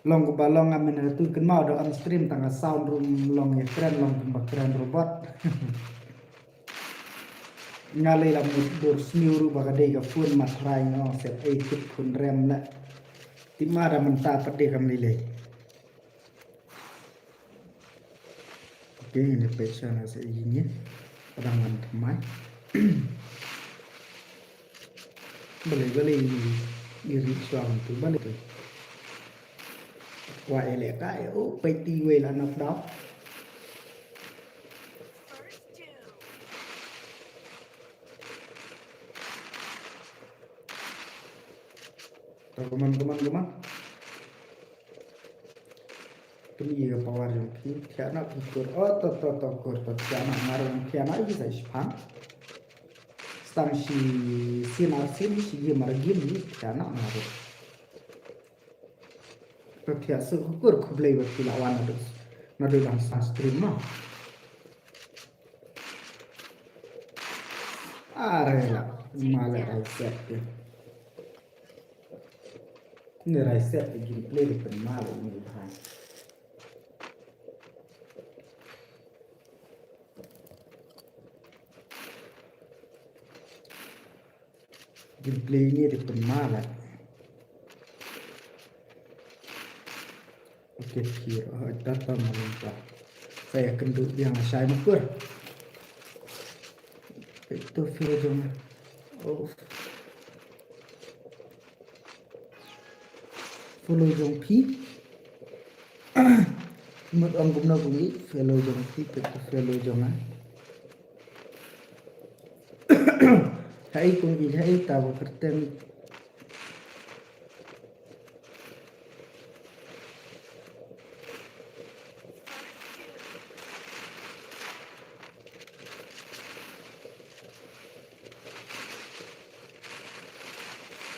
Long kumba long, nga mynta tu kynmaw da on stream tang ka sound ruh long ïa kren, long kumba kren robot. Nga lei la mut dur sniew ruh ba ka dei ka phone mat trai, nga ong sep ei tip phone rem la. Tip ma da mynta pat dei kam lei lei. Okay, ngin ïa peit sha nga sa ïa ngi. Ka dang wan thymmai. Balei, balei ngi ri shuwa tu, balei tu. Wa ele ka e, oh, peit ti wei la knock down. To, come on, come on, come on. Pynïoh ka power jong phi, thiah noh phi kur. Oh, to, to, to, kur, to, thiah noh nga ruh, thiah noh ïa sa shiphang. Stang shi sien ar sien, shi gim ar gim, thiah noh nga ruh. To thiah suk kur, khublei ba phi la wan naduh, naduh dang sdang stream noh. Are la, ma la Rai set te. Ni Rai set te gameplay te pynmal ni bha. Gameplay ni te pynmala. Okay, phi ro, oh, ta ta ma lung ta. Sa ïa kynduh biang shai ma kur. Peit to fellow jong. Oh. Fellow jong phi. Mut ong kumno kong i fellow jong phi, peit to fellow jong nga. Hai kong i hai ta ba kyrteng.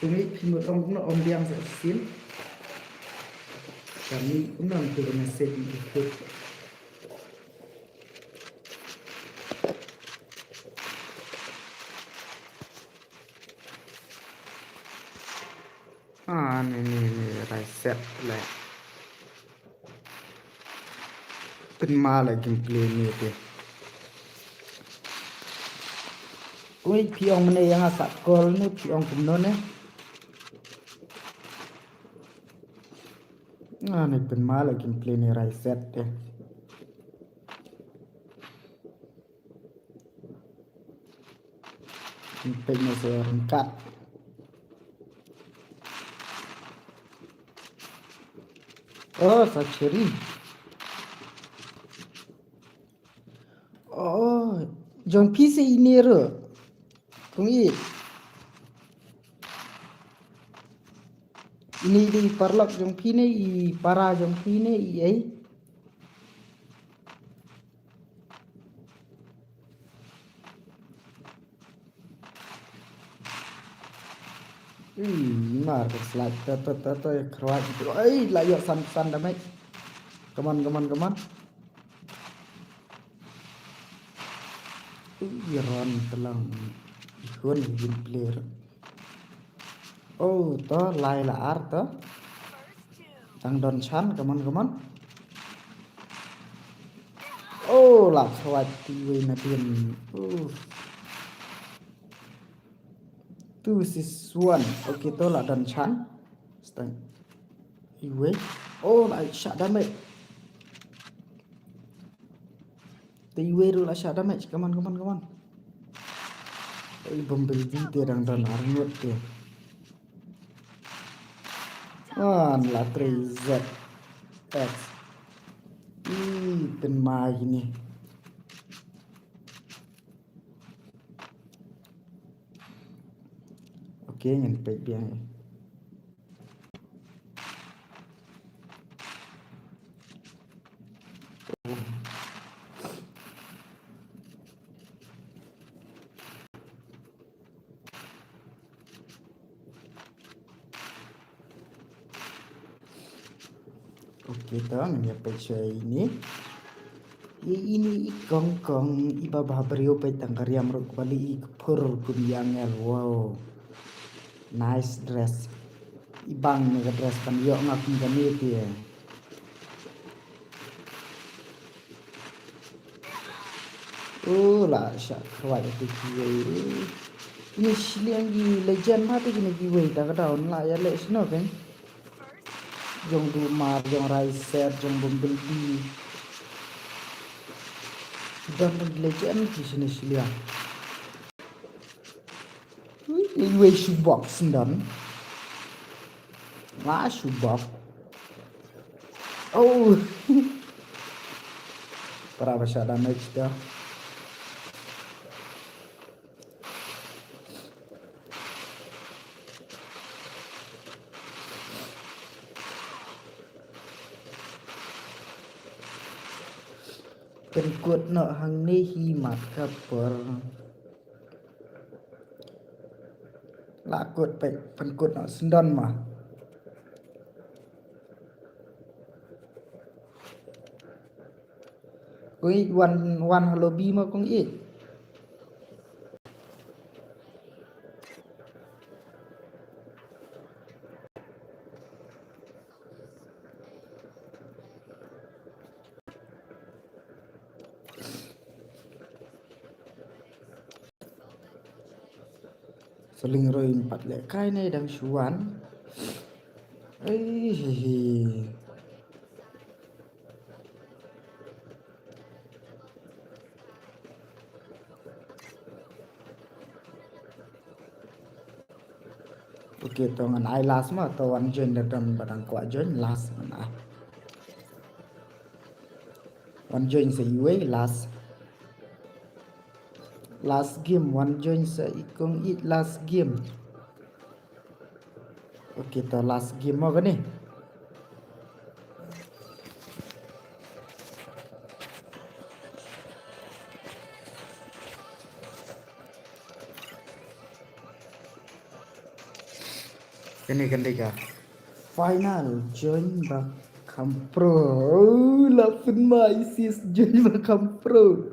Kong i phi mut ong kumno ong biang sa shisien. Kami kumno ong tu kena set i kut. Ah, ni, ni, ni, rai set le. Pynmala gameplay ni te. Kong i phi ong mane ïa nga sa call ne phi ong kumno ne. Ah, ni pynmala gameplay ni rai set te. Peit na sa ryngkat. Oh, sa cheri. Oh, jong phi sa ine ruh. Kong i. Ine i paralok jong phi ne i para jong phi ne i ei. Hmm, mar ka slide ta ta ta ta khrwai tu. Ai, la ïoh san san damage. Come on, come on, come on. Ui, ron telang. Ikon game player. Oh, to lai la ar to. Tang don chan, come on, come on. Oh, la khawat ti wei na din. Oh. Two six one. Okay, to la don chan. Stang. Iwei. Oh, la shah damage. Te iwei ruh la shah damage. Come on, come on, come on. Ei, Bumblebee te dang don arngut te. Wan la trei Z X. Ih, pynmai kine. Okay, ngan peit biang. Okay, to ngan ïa peit sha ine. Ine i kong kong i ba bha briew peit tang ka riam ruh kaba li i kphur kum i angel. Wow. Nice dress. I bang ne ka dress ban ïoh nga kum kane te. Oh, la shah khwai te kiwei. Ine shiliang ki legend ma te kine kiwei ta ka down la ïa leh shino ken. Jong Dumar, jong Raiser, jong Bumblebee. Don legend ki shine shiliang. Iwei shubok sendon. Nga shubok. Oh. Para ba shah damage dah. Pynkut noh hangne hi mat ka por. La kut peit pynkut noh sendon ma. Ui, wan wan ha lobby ma kong i. Paling roi pat leh kai ne dang shuan. Ei, hi, hi. Okay, to ngan ai last ma, to wan join da dam ba dang kwah join last ngan ai. Wan join sa iwei last. Last game, wan join sa i kong i last game. Okay, to last game mo kane. Kane kan dei ka final join ba kham pro. Oh, la pynmai sis join ba kham pro.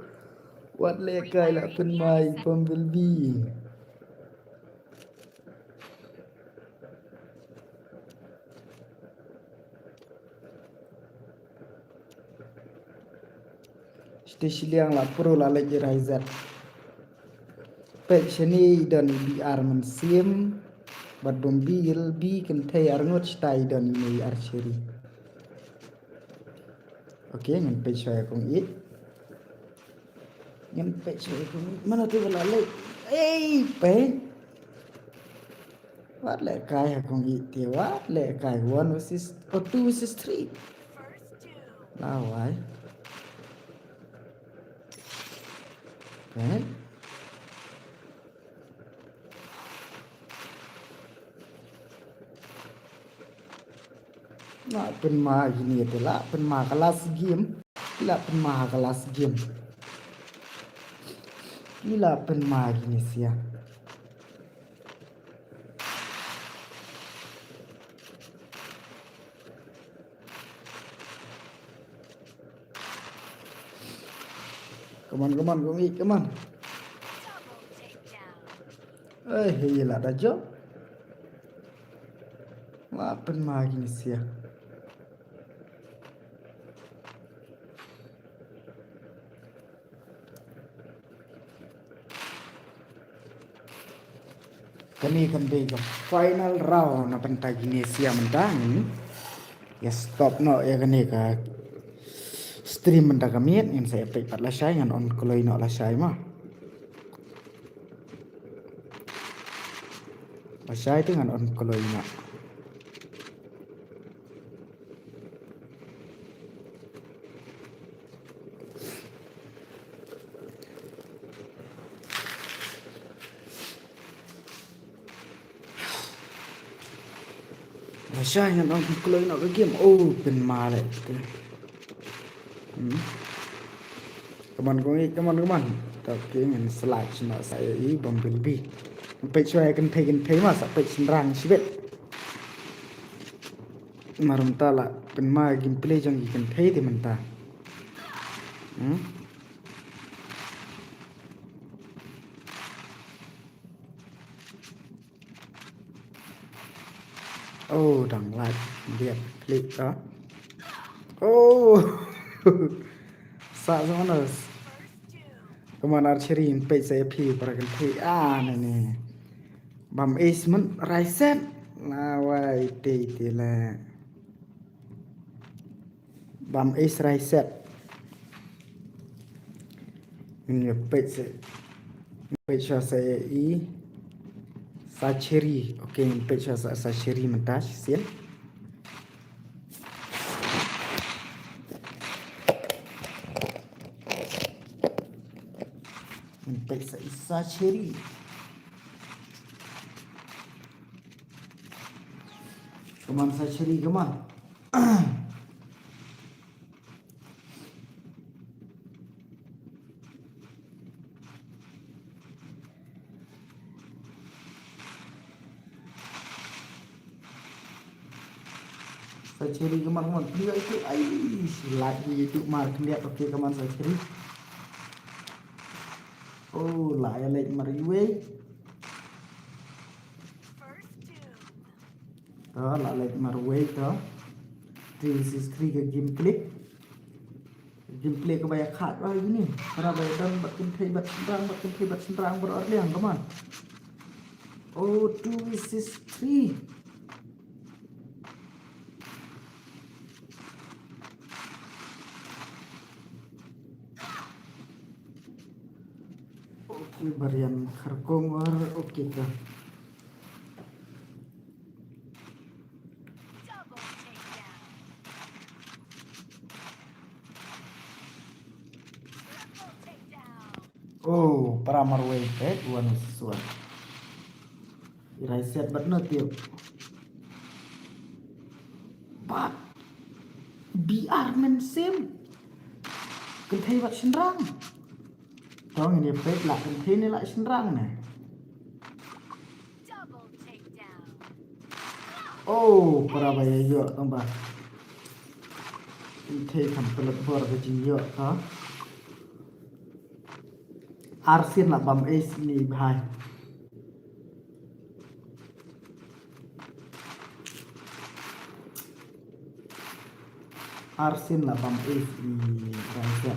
Wat leh kai la pynmai Bumblebee. Shisha shiliang la pro la leh i Ryzet. Peit shane i don i B R mynsiem. Bad Bumblebee kynthei arngut, shisha i don i mei archery. Okay, ngan peit shuwa ïa kong i. Ngan peit shuwa ïa kong i. Mano te ba la leh. Ei, peit. Wat leh kai ha kong i te, wat leh kai one versus, oh, two versus three. La wai. Eh? La pynma kine te, la pynma ka last game. La pynma ka last game. La pynma kine sia. Come on, come on, come on, come on. Ei, hey, la da jop. La pynma kine sia. Kane kan dei ka final round na bynta kine sia mynta. Ngin ïa stop noh ïa kane ka stream mynta ka miet, ngin sa ïa peit pat lashai, ngan on kloi noh lashai ma. Lashai te ngan on kloi noh. Lashai ngan ong kloi noh ka game. Oh, pynma leh. Hmm. Come on, come on, come on, come on. Ta ki ngan slide noh sa ïa i Bumblebee. Peit shuwa ïa kynthei kynthei ma, sa peit shynrang shibit. Mar mynta la pynma gameplay jong ki kynthei te mynta. Hmm? Oh, dang lait. Dia klik ka. Oh. Sa sa mana? Come on, archery, peit sa ïa phi para kynthei. Ah, ne ne. Bam ace myn, Ryzet. Na wai te te la. Bam ace Ryzet. Ngin ïa peit sa. Peit shuwa sa ïa i Sacheri. Okay, ngin peit shuwa sa Sacheri mynta shisien. Ngin peit sa i Sacheri. Come on, Sacheri, come on. Sacheri, come on, come on. Pynlait ïa itu. Ai, lait ïa itu mar khyndiat. Okay, come on, Sacheri. Oh, la ïa leit mar iwei. To, la leit marwei to. Three versus three ka game click. Game click kaba ïa khat ba ïa kine. Para ba ïa don bad kynthei bad shynrang, bad kynthei bad shynrang baroh arliang, come on. Oh, two versus three. Okay, Barian Kharkong or okay ta. Oh, para marwei, eh, one versus one. Irai set bad no tip. Bad B R men sim. Kynthei bad shynrang. Tong ini pek lah kynthei ni lah shynrang ne. Oh, para ba ïa ïoh tang ba. Kynthei kham pynlait bor ka jingïoh ka. Arsien la bam ace ni bhai. Arsien la bam ace ni bhai.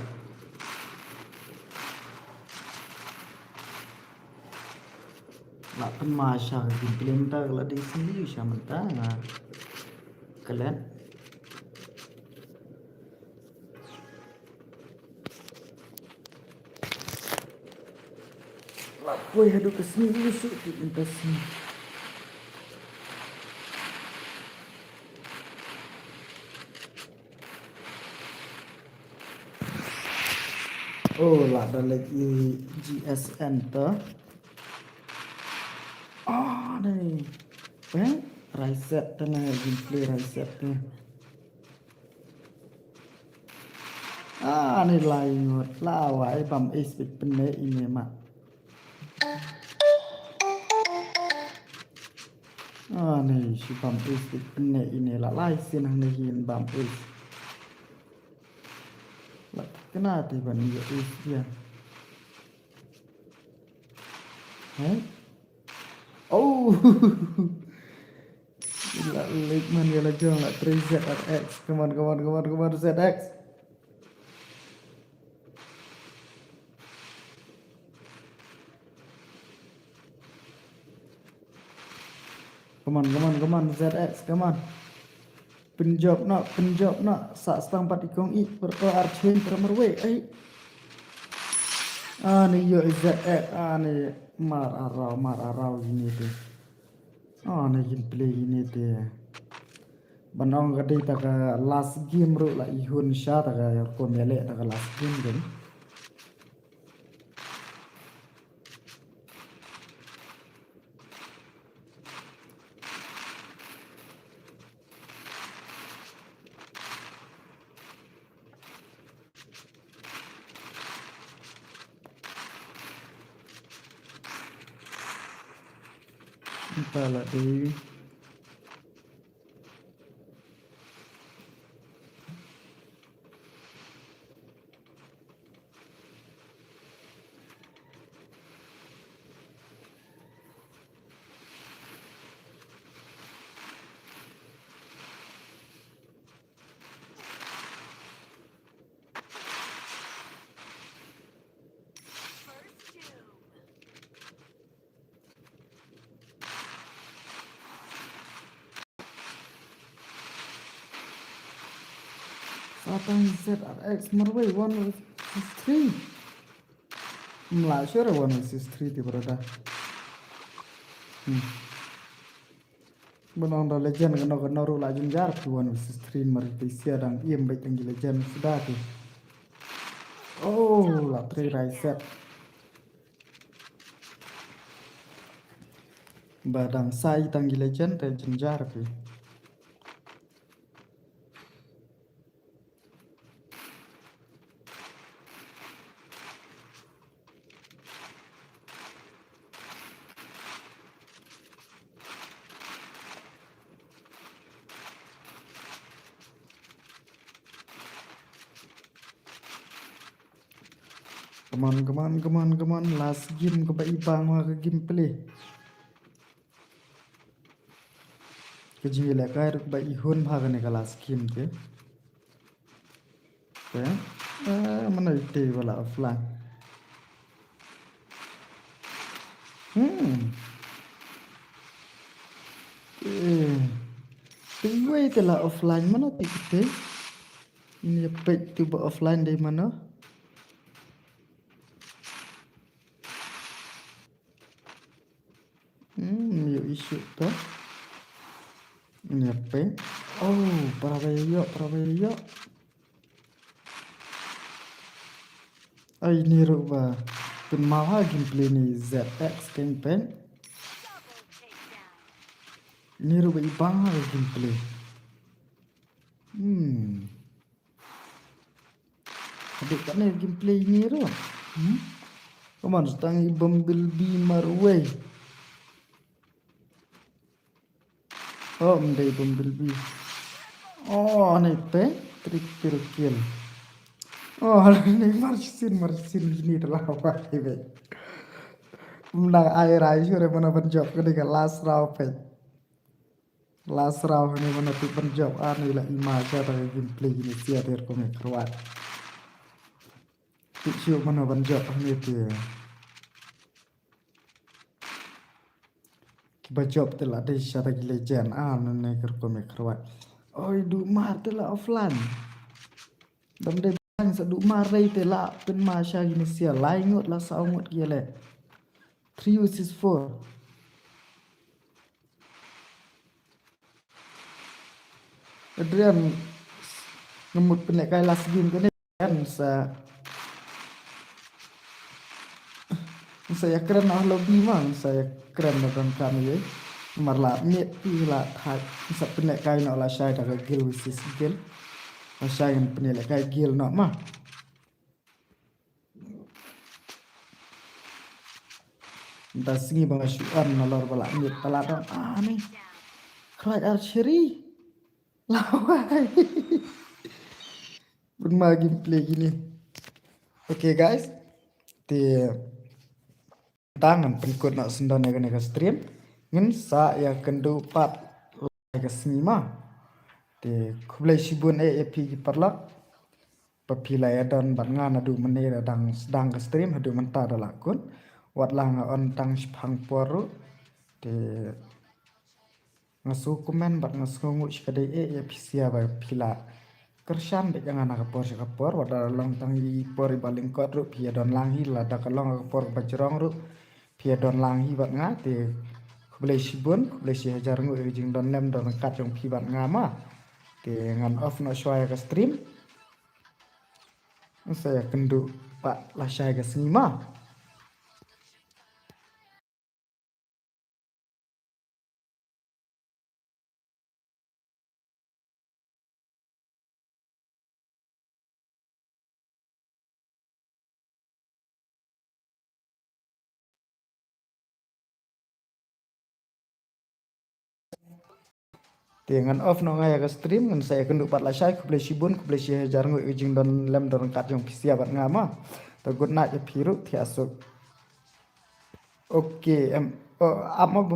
La pynma sha ka gameplay mynta ka la dei sngewsih sha mynta nga klet. La poi haduh ka sngi u suk ti mynta sngi. Oh, la da lek i G S N ta. Ah, dei. Eh, reset ta na gameplay reset ta. Ah, ni lai ngut la wai bam ace pik pynne ine ma. Ah, ni shi bam ace pik pynne ine la lai sien hangne hin bam ace. La kena te ban ïa ace ïa. Hei. Oh. La lek man ïa la jong la trei Z R X. Come on, come on, come on, come on, Z X. Come on, come on, come on, Z X, come on. Pynjop noh, pynjop noh. Sa stang pat i kong i, per, oh, Archin, per marwei, ai. Ah, ni ïoh i Z X, ah, ni mar arau, mar arau ini te. Ah, ni gameplay ini te. Ban ong ka dei ta ka last game ruh la i hun sha ta ka kum ïaleh ta ka last game dei. Mynta la dei. Sa tang Z R X marwei one versus three. Mla sure one versus three ti brother. Hmm. Ban ong da legend kano kano ruh la jynjar phi one versus three mar te sia dang iem beit tang ki legend suda te. Oh, la trei reset. Ba dang sai tang ki legend te jynjar phi. Come on, come on, come on, come on. Last game kaba i bang ha ka gameplay. Ka jingïalehkai ruh kaba i hun bha kane ka last game te. Te, eh, mana ite wala offline. Hmm. Eh. Te iwei te la offline mano te ite. Ïa peit te ba offline dei mano. Hmm, ïoh issue to. Ïa peit. Oh, para ba ïoh, para ba ïoh. Ai, ine ruh ba pynmaw ha gameplay ni Z X keng pen. Ine ruh ba i bang ha gameplay. Hmm. Hadit kane gameplay ine ruh. Hmm. Kaman stang i Bumblebee marwei. Oh, mdei Bumblebee. Oh, ne pe, triple kill. Oh, ne marsin, marsin gini telah wai be. Mnang ai rai sure mana ban jop kene ka last round pe. Last round ne mana tu ban jop ani la ima cha ta gameplay gini sia ter ko me kruat. Tu shu mana ban jop ani tu. Kiba jop te la dei sha ta ki legend. Ah, nane kyrkhu me kyrwat. Oi, du mar te la offline. Dam dei bang sa du mar rei te la pynma sha gini sia. Lai ngut la saw ngut ki le. Three versus four. Adrian, ngemut pynleh kai last game kane. Kan sa, sa ïa kren noh lobby ma, sa ïa kren noh don kam ye. Mar la miet pi la thai, sa pynleh kai noh la shai da ka guild versus guild. La shai ngan pynleh kai guild noh ma. Da sngi ba nga shu on na lor ba la miet ba la don. Ah, ni. Khlaiñ archery. Lawai. Bun ma gameplay gini. Okay, guys. Te tang ngan pynkut noh sendon ïa kane ka stream. Ngin sa ïa kynduh pat lai ka sngi ma. Te khublei shibun eh ïa phi ki paralok. Ba phi la ïa don bad nga naduh mynne da dang sdang ka stream haduh mynta da la kut. Wat la nga on tang shiphang por ruh. Te nga sngew kmen bad nga sngewnguh shikatdei eh ïa phi sia ba phi la kyrshan beit ïa nga na ka por sha ka por, wat la long tang i por iba lyngkot ruh phi ïa don lang hi, lada ka long ka por kaba jrong ruh phi ïa don lang hi bad nga. Te khublei shibun, khublei shi hajar nguh ïa ka jingdon lem don ryngkat jong phi bad nga ma. Te ngan off noh shuwa ïa ka stream. Ngan sa ïa kynduh pat lashai ka sngi ma. Te ngan off noh nga ïa ka stream, ngan sa ïa kynduh pat lashai, khublei shibun, khublei shi hajar nguh ïa ka jingdon lem don ryngkat jong phi sia bad nga ma. Te good night ïa phi ruh, thiah suk. Okay, em, oh, ap ma bym